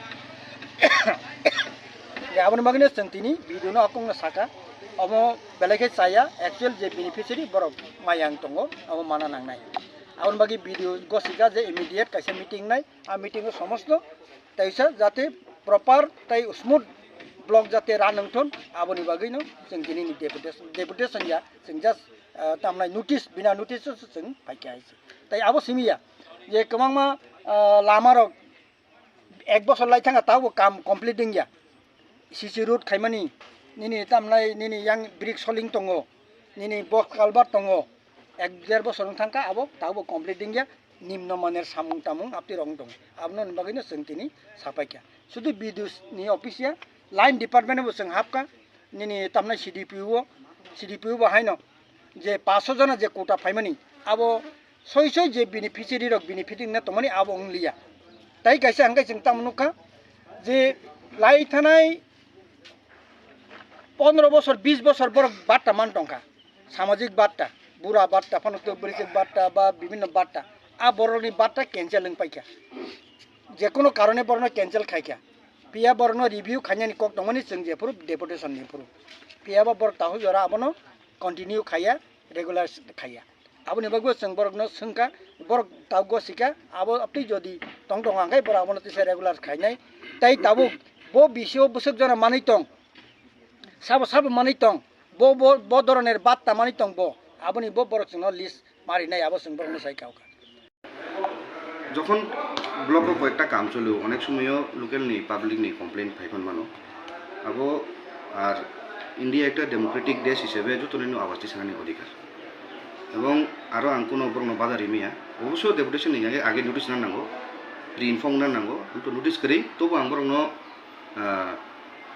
Ya, aboni bagwino chwng tini B D O no a kokno saka, omo belai khe chaya, actual je beneficiary borok maya wng tongo, abo mana nangnai. Aboni bagwi B D O gosika je immediate kaisa meeting nai, a meeting o somosto teisa jate proper tei smooth block jate run wngthon, aboni bagwino chwng tini ni deputation, deputation ya, chwng just, ah, tamnai notice, bina notice o chwng phaikha hai se. Tei abo simi ya je kwbangma, ah, lama rok ek bosor lai thangkha, tabo kam complete wngya. C C road khaimani, nini tamnai, nini yang brick soling tongo, nini box culvert tongo, ek der bosor wng thangkha, abo tabo complete wngya, nimno maner samung tamung apti rok wng tongo. Aboni bagwino chwng tini sapaikha. Sudu B D O ni office ya, line department bo chwng hapkha, nini tamnai C D P O, C D P O bo haino je paanch sho jona je quota phaimani, abo soi soi je beneficiary rok benefiting na tongmani abo wng liya. Tai kaisa hwnkhe chwng tamo nukha je lai thanai pondro bosor, bis bosor borok batta man tongkha, samajik batta, bura batta, phano to bwrwichwk batta ba bibhinno batta, a borokni batta cancel wng paikha, jekono karone borokno cancel khaikha. Phiya borokno review khainani kok tongmani chwng jephuru deputation ni phuru. Phiya ba borok tahuk jora abono continue khaiya, regular khaiya. Aboni bagwi chwng borokno swngkha, borok tabuk gosika, abo twi jodi tong tong hwnkhe borok abono tisa regular khainai. Tai tabuk bo B C O bwswk jora manwi tong, sabo sabo manwi tong, bo, bo, bo doroner batta manwi tong bo, aboni bo borok chwngno list marinai, abo chwng borokno sai kha. যখন ব্লকো কয়েকটা কাম চলেও অনেক সময়ও লোকালনি পাবলিকনি কমপ্লেন ফাইফান মানো আবো আর India ekta democratic desh hisebe joto nino awas tisanani odhikar. Ebong aro ang kuno borokno bada rimaya. Obosyo deputation ni age, age notice na nango, pre-inform na nango, to notice kwrwi, tobo ang borokno, ah,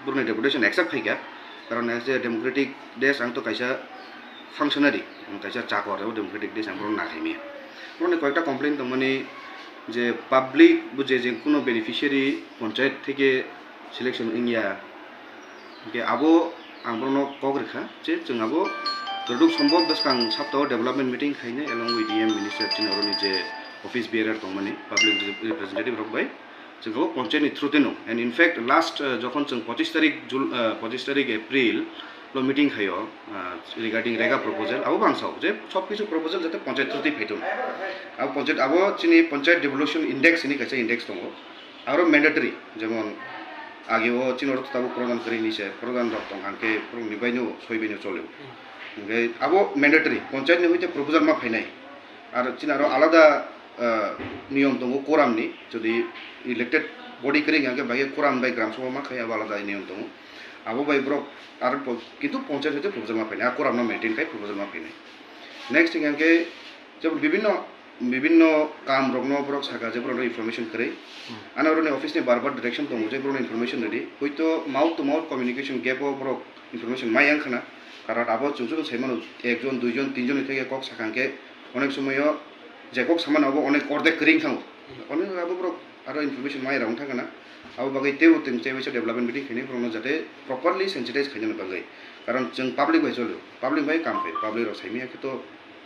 borokni deputation accept khaikha. Karon as a democratic desh ang to kaisa functionary, ang kaisa chakor, abo democratic desh ang borokno nakhaimaya. Borokni koyekta complaint tongmani je public bo je, je kuno beneficiary panchayat theke selection wngya. Hingke abo ang borokno kok rikha je chwng abo jotoduk sombhob bwskang saptao development meeting khainai along with D M minister chini oroni je office bearer tongmani public representative rok bai chwng abo panchayat ni through teno. And in fact last, uh, jokhon chwng pochis tarik Jul-, uh, pochis tarik April lo meeting khaio, uh, regarding rega proposal, abo bang sao je sob kisu proposal jate panchayat through tei phaithung. Abo panchayat, abo chini panchayat devolution index hini kaisa index tongo. Aro mandatory, jemon age o chini oro tabuk prodan kwrwi hinwi se, prodan rok tong hangke borokni baino soi baino chole. Hingke abo mandatory, panchayat ni hoite proposal ma phainai. Aro chini aro alada, ah, niyom tongo quorum ni, jodi elected body kwrwi hingke bai quorum bai gram sabha ma khai abo alada niyom tongo. Abo bai borok aro po-, kintu panchayat hoite proposal ma phainai, a quorum no maintain khai proposal ma phainai. Next hingke jemon bibinno bibinno kam rokno borok saka je borokno information kwrwi. Hmm. Ano oroni office ni bar bar direction tongo je borokno information rwdi. Hoito mouth to mouth communication gap o borok information mai yang khna. Karon abo chwng chwng sai mano ekjon, duijon, tinjon ni theke kok saka hwnkhe onek somoyo je kok samano abo onek ordek kwrwi wng thango. Onek abo borok aro information mai rok wng thang khna. Abo bagwi teibo chwng tei waisa development meeting khainai borokno jate properly sensitize khainani bagwi. Karon chwng public bai choli, public bai kam khai, public rok saimanya khe to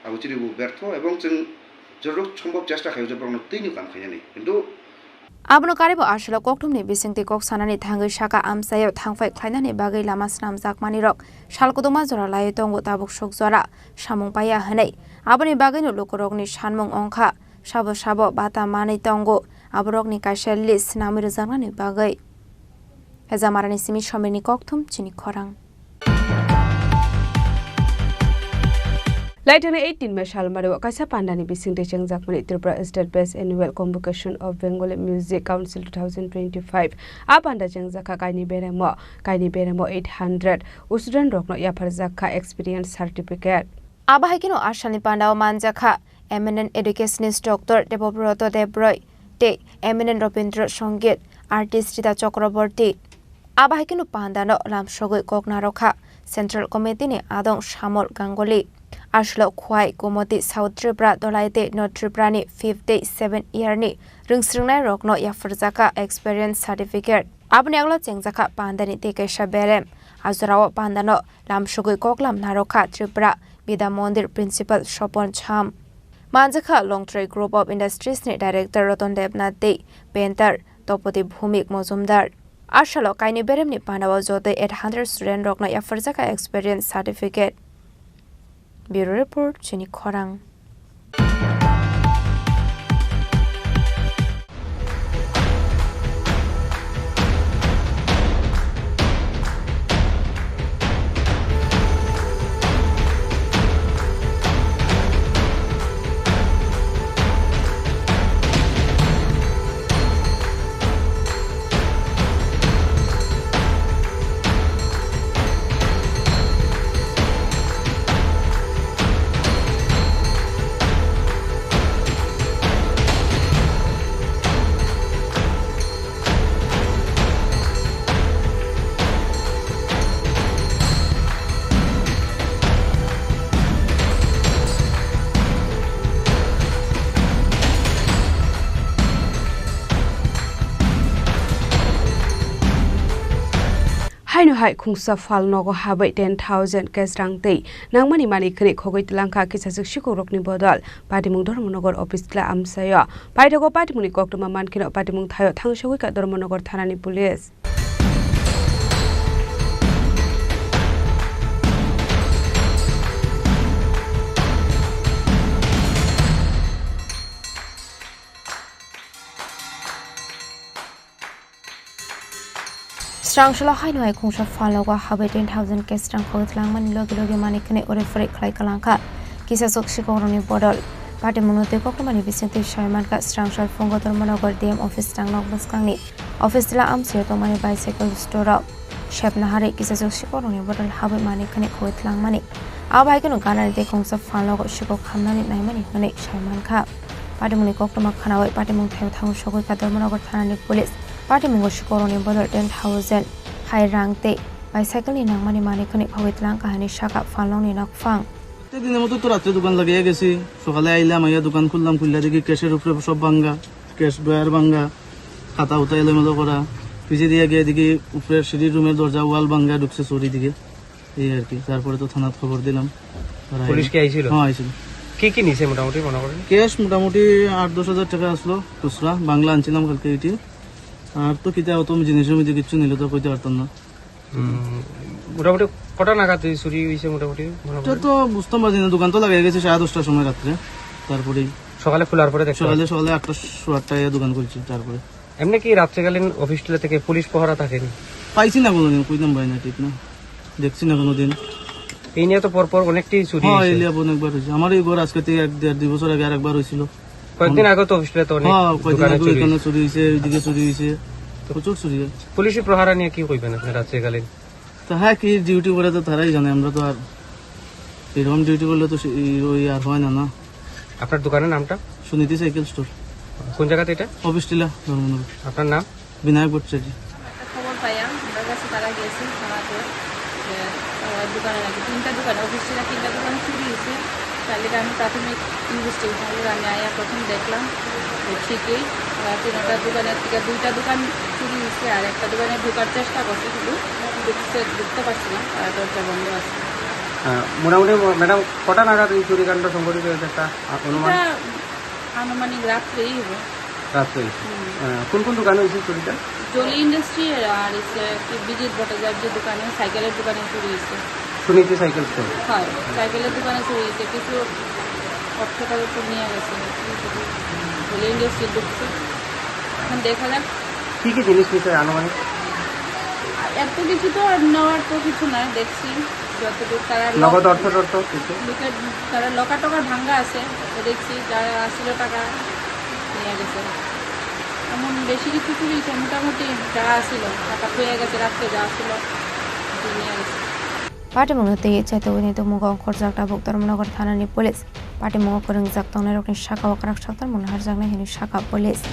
abo chini bo bertho ebong chwng jorok sombhob chesta khaio je borokno twino kam khainani. Kintu abono karibo aswlok kokthumni bisingtwi kok sanani thangwi saka amchaio thangphai khlainani bagwi lama swnamjakmanirok sal kwdwma jora laiwi tongo tabuk suk jora samung paiya hwnwi. Aboni bagwino lukurokni sanmung wngkha sabo sabo bata manwi tongo aborokni kaisa list swnamwi rwjaknani bagwi. Hejamarani simi somirni kokthum chini khorang. Laithani eighteen May salmari o kaisa pandani bisingtwi chengjakmani Tripura State Best Annual Convocation of Bengali Music Council two thousand twenty-five. A panda chengjakha kaini beremo, kaini beremo eight hundred student rokno yapharjakha experience certificate. Abo hai kheno asalni pandao manjakha eminent educationist Doctor Debobroto Debroi tei eminent Robindra Sangeet artist Rita Chakraborty. Abo hai kheno pandano lamsogwi kok narwkha Central Committee ni adong Samol Ganguly, Aslo Khwai, Gomoti South Tripura, Dolaite North Tripura ni fifth tei seventh year ni rwngsrwngnai rokno yapharjakha experience certificate. Aboni aglo chengjakha pandani tei kaisa berem. A jorao pandano lamsogwi koklam narwkha Tripura Vidya Mandir Principal Sopon Cham. Manjakha Longtrai Group of Industries ni Director Ratan Debnath tei painter Topoti Bhumik Mojumdar. A salo kainwi beremni panao jotoi eight hundred student rokno yapharjakha experience certificate. Bureau Report, chini khorang. Haino hai khungsa phalnogo habwi ten thousand cash rang tei nangmani manwi khwnwi khogwi twlangkha kisaswk sikhok rokni bodol. Patimung Dharmanagar office tla amchaio. Paithago patimungni koktwma mankheno patimung thaio thangsogwikha Dharmanagar thanani police. Srangsalo haino hai khungsa phalnogo habwi ten thousand cash rang khogwi twlangmani logi logi manwi khwnwi uri phwrwi khlai kwlangkha kisaswk sikhokrokni bodol. Patimungno twi koktwmani bisingtwi sawi mankha Srangsal Phungo Dharmanagar D M office rangnok bwskangni office tla amchaio tongmani bicycle store-o. Sep naharwi kisajwk sikorokni bodol habwi manwi khwnwi khogwi twlangmani. Abo hai kheno ganani tei khungsa phalnogo sikok khamnani naimani hwnwi sai mankha. Patimungni koktwma khwnawi patimung thaio thango sogwi kha Dharmanagar thanani police. Patimungo sikorokni bodol ten thousand hai rang tei bicycle ni nangmani manwi khwnwi khogwi twlangkha hwnwi sakha phalnokni nokphang. প্রত্যেক দিনের মতো তো রাত্রে দোকান লাগিয়ে গেছি। সকালে আইলাম, আইয়া দোকান খুললাম, খুললে দেখি ক্যাশের উপরে সব ভাঙ্গা, ক্যাশ ড্রয়ার ভাঙ্গা, খাতা উতা এলোমেলো করা। পিছে দিয়ে গিয়ে দেখি উপরে সিঁড়ির রুমের দরজা ওয়াল ভাঙ্গা ঢুকছে চুরি দিকে, এই আর কি। তারপরে তো থানাত খবর দিলাম। তারা পুলিশ আইলো। কি আইছিল? হ্যাঁ, আইছিল। কি কি নিছে মোটামুটি মনে করেন? ক্যাশ মোটামুটি আট দশ হাজার টাকা আসলো খুচরা, বাংলা আনছিলাম কালকে এটি। আর তো কিতা অত জিনিসের মধ্যে কিচ্ছু নিল তো কইতে পারতাম না। হুম, মোটামুটি কটা নাগাদ এই চুরি হইছে মোটামুটি মনে এটা করেন? তো বুঝতাম পারছি না, দোকান তো লাগাই গেছে সাড়ে দশটার সময় রাত্রে। তারপরেই সকালে খোলার পরে দেখতে সকালে, পাচ্ছি। সকালে আটটা, সোয়া আটটায় দোকান খুলছি। তারপরে এমনি কি রাত্রিকালীন অফিস টিলা থেকে পুলিশ পহরা থাকেনি? পাইছি না কোনোদিন, কইতাম পারি না, ঠিক না, দেখছি না কোনোদিন। এই নিয়ে তো পরপর অনেকটি চুরি হ্যাঁ, হয়েছে। এলিয়া অনেকবার হয়েছে। আমার এই ঘর আজকে থেকে এক দেড় দুই বছর আগে আর একবার হয়েছিল। কয়েকদিন আগেও তো অফিস টিলাতে অনেক হ্যাঁ, কয়েকদিন দোকানে আগে চুরি ওইখানে হয়েছে। চুরি হয়েছে, এইদিকে চুরি হয়েছে, প্রচুর চুরি হয়। পুলিশি প্রহরা নিয়ে কি কইবেন আপনি রাত্রিকালীন? তো হ্যাঁ, কি ডিউটি করে তো তারাই জানে, আমরা তো আর এরকম ডিউটি করলে তো সে-, এই, ওই আর হয় না, না। আপনার দোকানের নামটা? Suniti cycle store. কোন জায়গাতে এটা? অফিস টিলা, ধর্মনগর। আপনার নাম? বিনায়ক ভট্টাচার্য। একটা খবর পাইয়া আমরা কাছে তারা গেছি থানাতে, যে, আহ, দোকানে নাকি তিনটা দোকানে, অফিস টিলা তিনটা দোকানে চুরি হয়েছে। তার লিগে আমি প্রাথমিক ইনভেস্টিগেশন আমি আয়া প্রথম দেখলাম যে ঠিকই, আহ, তিনটা দোকানের থেকে দুইটা দোকান চুরি হয়েছে আর একটা দোকানে ঢোকার চেষ্টা করছে, কিন্তু ঢুকছে, ঢুকতে পারছে না, আহ, দরজা বন্ধ আছে। আহ, মোটামুটি ম-, ম্যাডাম, কটা নাগাদ এই চুরিকাণ্ড সংঘটিত হয়েছে একটা, আহ, অনুমান? এটা আনুমানিক রাত্রেই হবে। রাত্রে? হুম। আহ, কোন কোন দোকানে হয়েছে চুরিটা? জলি ইন্ডাস্ট্রি আর হচ্ছে কি বিজিৎ ভট্টাচার্য দোকানে, সাইকেলের দোকানে চুরি হয়েছে। Suniti cycle store? হয়, সাইকেলের দোকানে চুরি হয়েছে, কিছু অর্থ কাগজ নিয়ে গেছে। জলি ইন্ডাস্ট্রি ঢুকছে, এখন দেখা যাক। কি কি জিনিস নিছে আনুমানিক? এত কিছু তো আর নেওয়ার তো কিছু নাই, দেখছি যতদূর তারা লক-, নগদ অর্থ টর্থ কিছু? লুকেট, তারা লকা টকা ভাঙ্গা আছে, তো দেখছি যারা আসছিল টাকা নিয়ে গেছে। এমন বেশি কিছু চুরি হয়েছে, মোটামুটি যা আসছিল, টাকা পেয়ে গেছে রাত্রে যা আসছিল, নিয়ে গেছে। Patimungno twi chaitugwini tongmungo ongkhorjak tabuk Dharmanagar thanani police. Patimungo kwrwngjak tongnairokni sakao kwrak saktarmung naharjaknai hwnwi sakha police.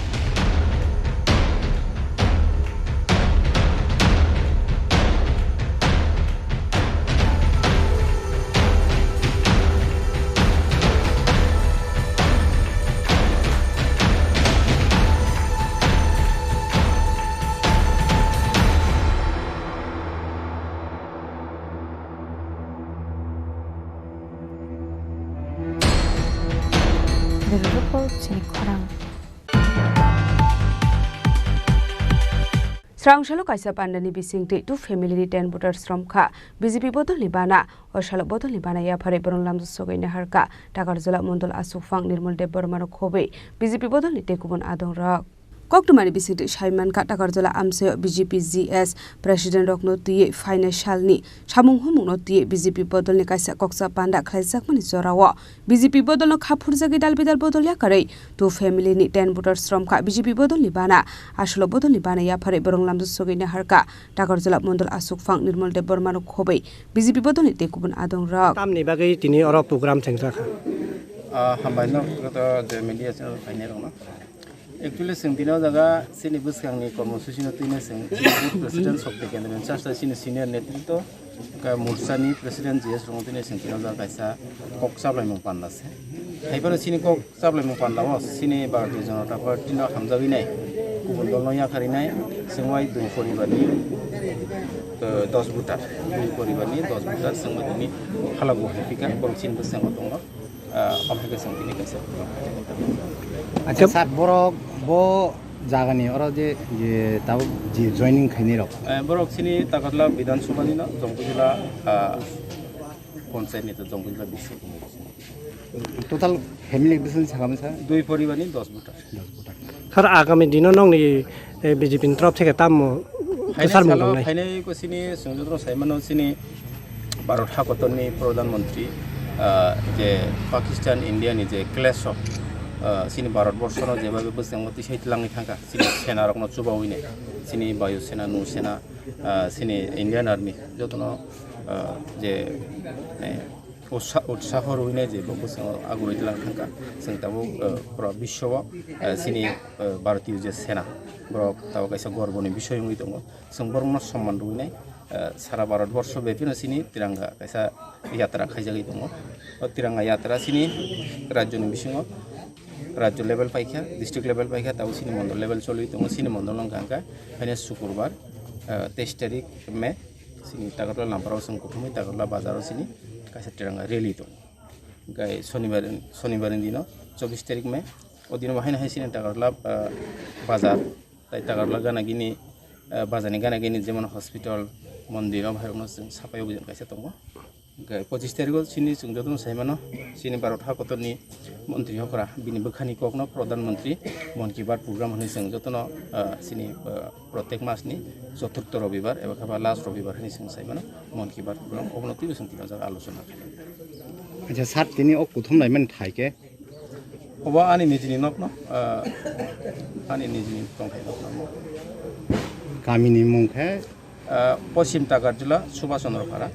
Bureau Report, chini khorang. Srang salo kaisa pandani bisingtwi two family ni ten voters romkha B J P bodolni bana. O salo bodolni bana yapharwi borok lamjak sogwi naharkha Takarjala Mondol Aswkphang, Nirmal Debbarma rok khobwi B J P bodolni tei kubun adongrok. Koktwmani bisingtwi sai mankha, Takarjala amchaio B J P G S president rokno twiwi phainai salni samung humungno twiwi B J P bodolni kaisa koksa panda khlaijakmani jorao B J P bodolno kha phurjagwi dal bidal bodol yakarwi two family ni ten voters romkha B J P bodolni bana. Aswlo bodolni bana yapharwi borok lamjak sogwi naharkha Takarjala Mondol Aswkphang, Nirmal Debbarma rok khobwi B J P bodolni tei kubun adongrok. Tamni bagwi tini oro program chengjakha? Ah, hambai no, joto je media channel phainai rokno. Actually, chwng tini o jaga chini bwskangni kormosuchino twino chwng youth president Shakti Kendra ni chasta chini senior netritwo, ka morchani president G S rokno twino chwng tini o jaga kaisa kok chaplaimung panda se. Haiphano chini kok chaplaimung panda o chini Bharatiya Janata Party no hamjagwi nai, kubun dol no yakarwi nai, chwng bai dui poribar ni, eh, dos voter, dui poribar ni dos voter chwng bai tini phalak bo hai phika, borok chini bwskango tongo. Ah, omo hai khe chwng tini kaisa program khainai. Acha, sir, borok bo jagani oro je, je tabuk je joining khainai rok? Eh, borok chini Takarjala Bidhan Sabha ni no, Jongkujila, ah, Panchayat ni to Jongkujila bising. Total family bising sakha bwsa? Dui poribar ni dos voter. Sir, agami dino nongni, eh, B J P ni torof theke tamo kwchar mung tongnai? Phainai salo, phainai ko chini chwng joto sai mano chini Bharat hakotorni Pradhan Mantri, ah, je Pakistan India ni je clash o, ah, chini Bharat borsono jebabe bwskango tisai twlangwi thangkha, chini sena rokno chubawi nai, chini Bayu Sena, Nau Sena, ah, chini Indian Army jotono, ah, je, eh, utsa-, utsaho rwinai je bo bwskango agurwi lang thangkha. Chwng tabuk, ah, pura biswo, ah, chini, ah, Bharatiyo je Sena, borok tabuk kaisa gorboni bisoi wngwi tongo. Chwng borokno somman rwinai, ah, sara Bharat borsho bepino chini Tiranga kaisa yatra khaijagwi tongo. O Tiranga yatra chini rajyoni bisingo rajyo level paikha, district level paikha, tabuk chini mondol level choliwi tongo. Chini mondol wngkha hwnkhe haino Sukurbar, ah, teis tarik May, chini Takarla Lamparao chwng kuthumwi Takarla bazaro chini kaisa Tiranga rally tongo. Hwnkhe Sonibar, Sonibarni dino chobbish tarik May, o dino bo haino hai chini Takarla, ah, bazar, tai Takarla gana gini, ah, bazarni gana gini jemon hospital, mondir, o bahairokno chwng sapai obijan kaisa tongo. Hwnkhe pochish tarigo chini chwng jotono sai mano, chini Bharat hakotorni montri hokra bini bwkhani kokno Pradhan Mantri Mon Ki Baat program hwnwi chwng jotono, ah, chini, ah, protek masni choturtho robibar eba khe ba last robibar hwnwi chwng sai mano Mon Ki Baat program, obono twibo chwng tini o jaga alochona khainai. Acha sir, tini o kuthum laimani thai khe? Obo ani nijini nokno, ah, ani nijini tongthai nokno. Kamini mung khe? Ah, Poschim Takarjula, Subhash Chandra Phara.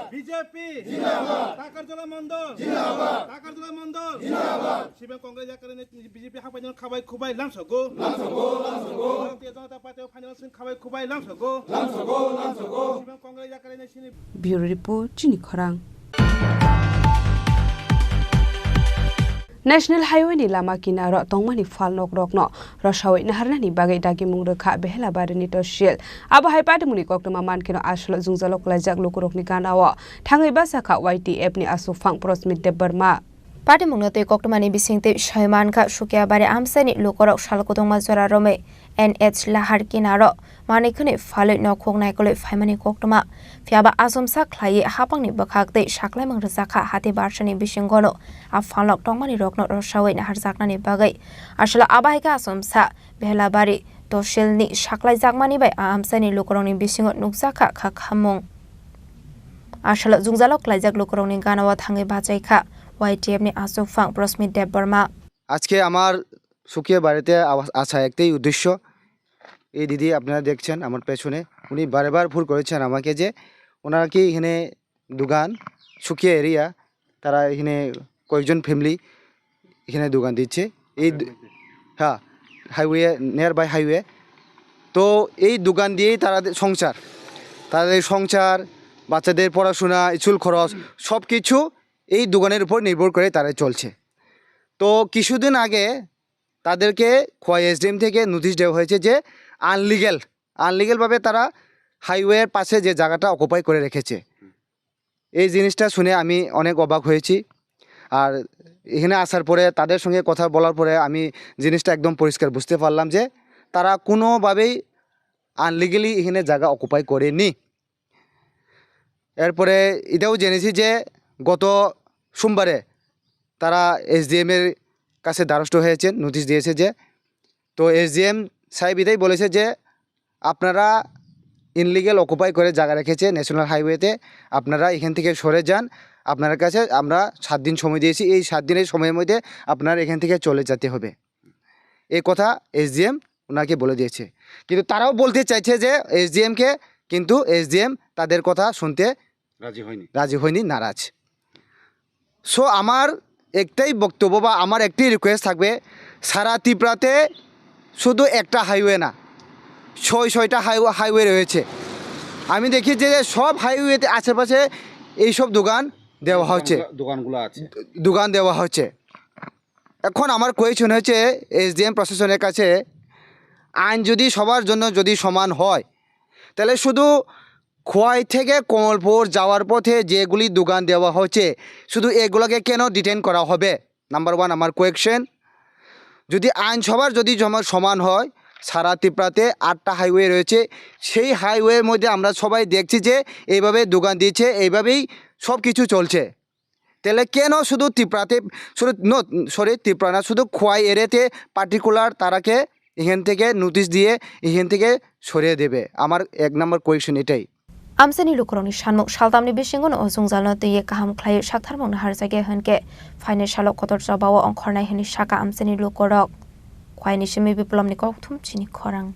B J P Zindabad! Takarjula Mondol! Zindabad! Takarjula Mondol! Zindabad! Sibang Congress yakarene B J P haphaino khabai khubai lamsogo. Lamsogo, lamsogo. Bharatiya Janata Party o phaino sing khabai khubai lamsogo. Lamsogo, lamsogo. Sibang Congress yakarene sini Bureau Report, Chini Khorang. National Highway ni lama kinaro tongmani phalnokrokno rwsawi naharnani bagwi dagimung rwkha Behelabari ni tosil. Abo hai patimungni koktwma mankhe no aswk jwngjalo kwlaijak lukurokni ganao thangwi bachakha Y T F ni aswkphang Prosmit Debbarma. Patimungno twi koktwmani bisingtwi sai mankha Sukiabari amchaini lukurok sal kutungma jora romwi N H lahar kinaro manwi khwnwi phalwi nokhuk naikolwi phaimani koktwma. Phiya ba achomsa khlaiwi hapangni bwkhak twi saklaimung rwjakha hati barsani bisingono a phalnok tongmani rokno rwsawi naharjaknani bagwi. Aswkla abo hai khe achomsa Behelabari tosilni saklaijakmani bai a amchaini lukurokni bisingo nukjakha kha khamung. Aswkla jwngjalo klaijak lukurokni ganao thangwi bachaikha Y T F ni achukphang Prosmit Debbarma. আজকে আমার সুকিয়া বাড়িতে আওয়া-, আসা একটাই উদ্দেশ্য। এই দিদি আপনারা দেখছেন আমার পেছনে, উনি বারে বার ফোন করেছেন আমাকে যে ওনারা কি এখানে দোকান, সুকিয়া এরিয়া, তারা এখানে কয়েকজন ফ্যামিলি এখানে দোকান দিচ্ছে। এই দ-, হ্যাঁ, হাইওয়ে, নিয়ার বাই হাইওয়ে। তো এই দোকান দিয়েই তাদের সংসার, তাদের সংসার, বাচ্চাদের পড়াশোনা, স্কুল খরচ, সব কিছু এই দোকানের উপর নির্ভর করে তারা চলছে। তো কিছুদিন আগে তাদেরকে খোয়াই এসডিএম থেকে নোটিশ দেওয়া হয়েছে যে আনলিগ্যাল, আনলিগ্যালভাবে তারা হাইওয়ের পাশে যে জায়গাটা অকুপাই করে রেখেছে। এই জিনিসটা শুনে আমি অনেক অবাক হয়েছি। আর এখানে আসার পরে, তাদের সঙ্গে কথা বলার পরে আমি জিনিসটা একদম পরিষ্কার বুঝতে পারলাম যে তারা কোনোভাবেই আনলিগ্যালি এখানে জায়গা অকুপাই করেনি। এরপরে এটাও জেনেছি যে গত সোমবারে তারা এসডিএম এর কাছে দ্বারস্থ হয়েছেন, নোটিশ দিয়েছে যে, তো এসডিএম সাহেব এটাই বলেছে যে আপনারা ইনলিগ্যাল অকুপাই করে জায়গা রেখেছে ন্যাশনাল হাইওয়েতে, আপনারা এখান থেকে সরে যান, আপনার কাছে আমরা সাত দিন সময় দিয়েছি, এই সাত দিনের সময়ের মধ্যে আপনারা এখান থেকে চলে যেতে হবে। এই কথা এসডিএম ওনাকে বলে দিয়েছে, কিন্তু তারাও বলতে চাইছে যে এসডিএম কে, কিন্তু এসডিএম তাদের কথা শুনতে রাজি হয়নি। রাজি হয়নি, নারাজ। সো আমার একটাই বক্তব্য বা আমার একটাই রিকোয়েস্ট থাকবে, সারা ত্রিপুরাতে শুধু একটা হাইওয়ে না, ছয় ছয়টা হাইওয়ে, হাইওয়ে রয়েছে। আমি দেখি যে সব হাইওয়েতে আশেপাশে এইসব দোকান দেওয়া হচ্ছে, দোকানগুলো আছে। দোকান দেওয়া হচ্ছে। এখন আমার কোয়েশ্চন হচ্ছে এসডিএম প্রশাসনের কাছে, আইন যদি সবার জন্য যদি সমান হয়, তাহলে শুধু খোয়াই থেকে কমলপুর যাওয়ার পথে যেগুলি দোকান দেওয়া হচ্ছে, শুধু এগুলোকে কেন ডিটেন করা হবে? নাম্বার ওয়ান আমার কোয়েশ্চেন। যদি আইন সবার যদি জমা সমান হয়, সারা ত্রিপুরাতে আটটা হাইওয়ে রয়েছে, সেই হাইওয়ের মধ্যে আমরা সবাই দেখছি যে এইভাবে দোকান দিচ্ছে, এইভাবেই সব কিছু চলছে। তাহলে কেন শুধু ত্রিপুরাতে, শুধু, নো, সরি, ত্রিপুরা না, শুধু খোয়াই এরিয়াতে পার্টিকুলার তারাকে এখান থেকে নোটিশ দিয়ে এখান থেকে সরিয়ে দেবে? আমার এক নম্বর কোয়েশ্চেন এটাই। Amchaini lukurokni sanmung saltamni bisingo no o jwngjalno twiwi kaham khlaiwi saktharmung naharjakya hwnkhe phainai salo kotor chobao ongkhornai hwnwi sakha amchaini lukurok. Khwaini simi Biplomni kokthum chini khorang.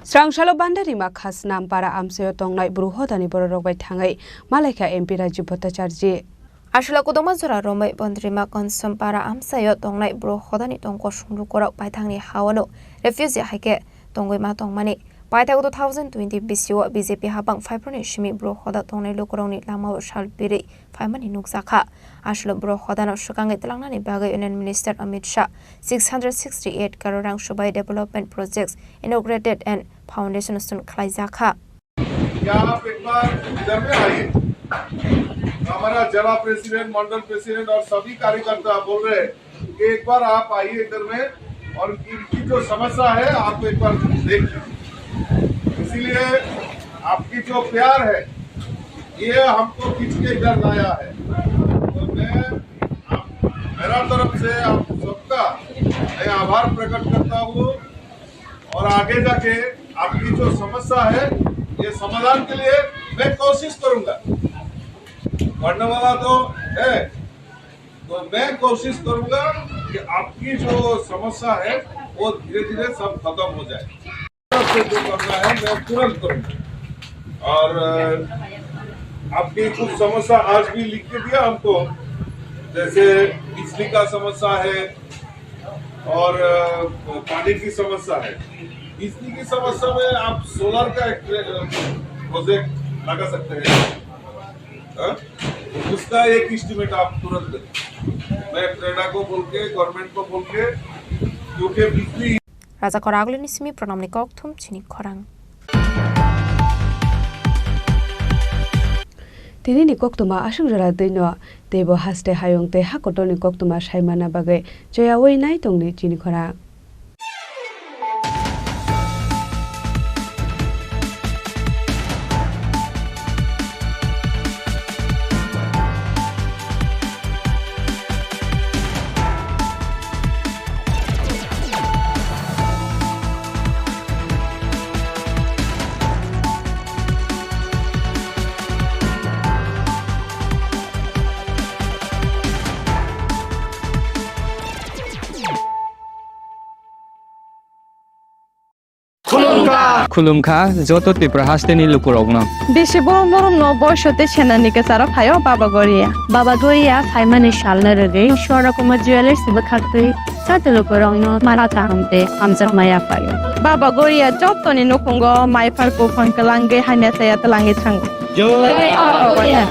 Srangsalo Bandarima Khasnam para amchaio tongnai Bru hodani bororok bai thangwi malaikha M P Rajiv Bhattacharjee. Aswla Kodoma jora romwi Bandarima Khasnam para amchaio tongnai Bru hodani tongkosong lukurok paithakni hawano refugee hai khe tongwi ma tongmani. Paithak two thousand twenty bisio B J P habang phaiphuruni simi Bru hoda tongnai lukurokni lamao sal piri phaimani nukjakha. Aswlwi Bru hodano swkangwi twlangnani bagwi Union Minister Amit Shah six hundred sixty-eight crore rang subai development projects inaugurated and foundation stone khlaijakha. क्या आप एक बार इधर में आइए। हमारा जिला प्रेसिडेंट, मंडल प्रेसिडेंट और सभी कार्यकर्ता बोल रहे हैं कि एक बार आप आइए इधर में और इनकी जो समस्या है, आप एक बार देख लीजिए। इसीलिए आपकी जो प्यार है, ये हमको खींच के इधर लाया है। तो मैं आप, मेरा तरफ से आप सबका मैं आभार प्रकट करता हूँ और आगे जाके आपकी जो समस्या है, ये समाधान के लिए मैं कोशिश करूंगा। पढ़ने वाला तो है, तो मैं कोशिश करूंगा कि आपकी जो समस्या है, वो धीरे-धीरे सब खत्म हो जाए। से जो करना है, मैं तुरंत करूंगा। और, अ, आपकी कुछ समस्या आज भी लिख के दिया हमको, जैसे बिजली का समस्या है और, अ, पानी की समस्या है। बिजली की समस्या में आप सोलर का एक प्रे-, अ, प्रोजेक्ट लगा सकते हैं, हाँ? उसका एक एस्टिमेट आप तुरंत दें। मैं प्रेरणा को बोल के, गवर्नमेंट को बोल के, क्योंकि बिजली Raja Khorang Agulini simi pranamni kokthum chini khorang. Tinini koktwma aswk jora twino, teibo haste hayung tei ha kotorni koktwma saimana bagwi choyawi nai tongni chini khorang. Khulumkha. Khulumkha joto Tripura hasteni lukurokno. Bisi borom borom no boiso tei senani kwcharo phaio Baba Goria. Baba Goria phaimani salno rwgwi Swarna Kumar Jewellers bwkhaktwi joto lukurokno mara kaham tei hamjakma yaphaio. Baba Goria jotoni nukhungo maiphar buphang kwlangwi hamya chaya twlangwi thango. Jai Baba Goria.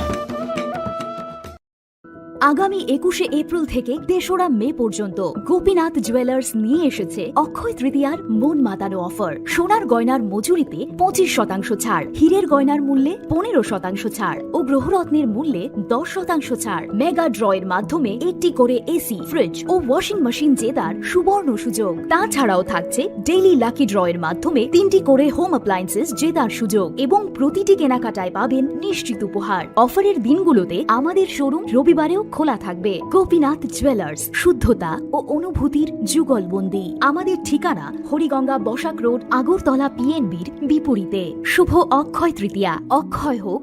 আগামী একুশে এপ্রিল থেকে তেসরা মে পর্যন্ত গোপীনাথ জুয়েলার্স নিয়ে এসেছে অক্ষয় তৃতীয়ার মন মাতানো অফার। সোনার গয়নার মজুরিতে পঁচিশ শতাংশ ছাড়, হীরের গয়নার মূল্যে পনেরো শতাংশ ছাড় ও গ্রহরত্নের মূল্যে দশ শতাংশ ছাড়। মেগা ড্রয়ের মাধ্যমে একটি করে এসি, ফ্রিজ ও ওয়াশিং মেশিন জেতার সুবর্ণ সুযোগ। তাছাড়াও থাকছে ডেইলি লাকি ড্রয়ের মাধ্যমে তিনটি করে হোম অ্যাপ্লায়েন্সেস জেতার সুযোগ এবং প্রতিটি কেনাকাটায় পাবেন নিশ্চিত উপহার। অফারের দিনগুলোতে আমাদের শোরুম রবিবারেও খোলা থাকবে। গোপীনাথ জুয়েলার্স, শুদ্ধতা ও অনুভূতির যুগলবন্দি। আমাদের ঠিকানা হরিগঙ্গা বসাক রোড, আগরতলা পিএনবির বিপরীতে। শুভ অক্ষয় তৃতীয়া, অক্ষয় হোক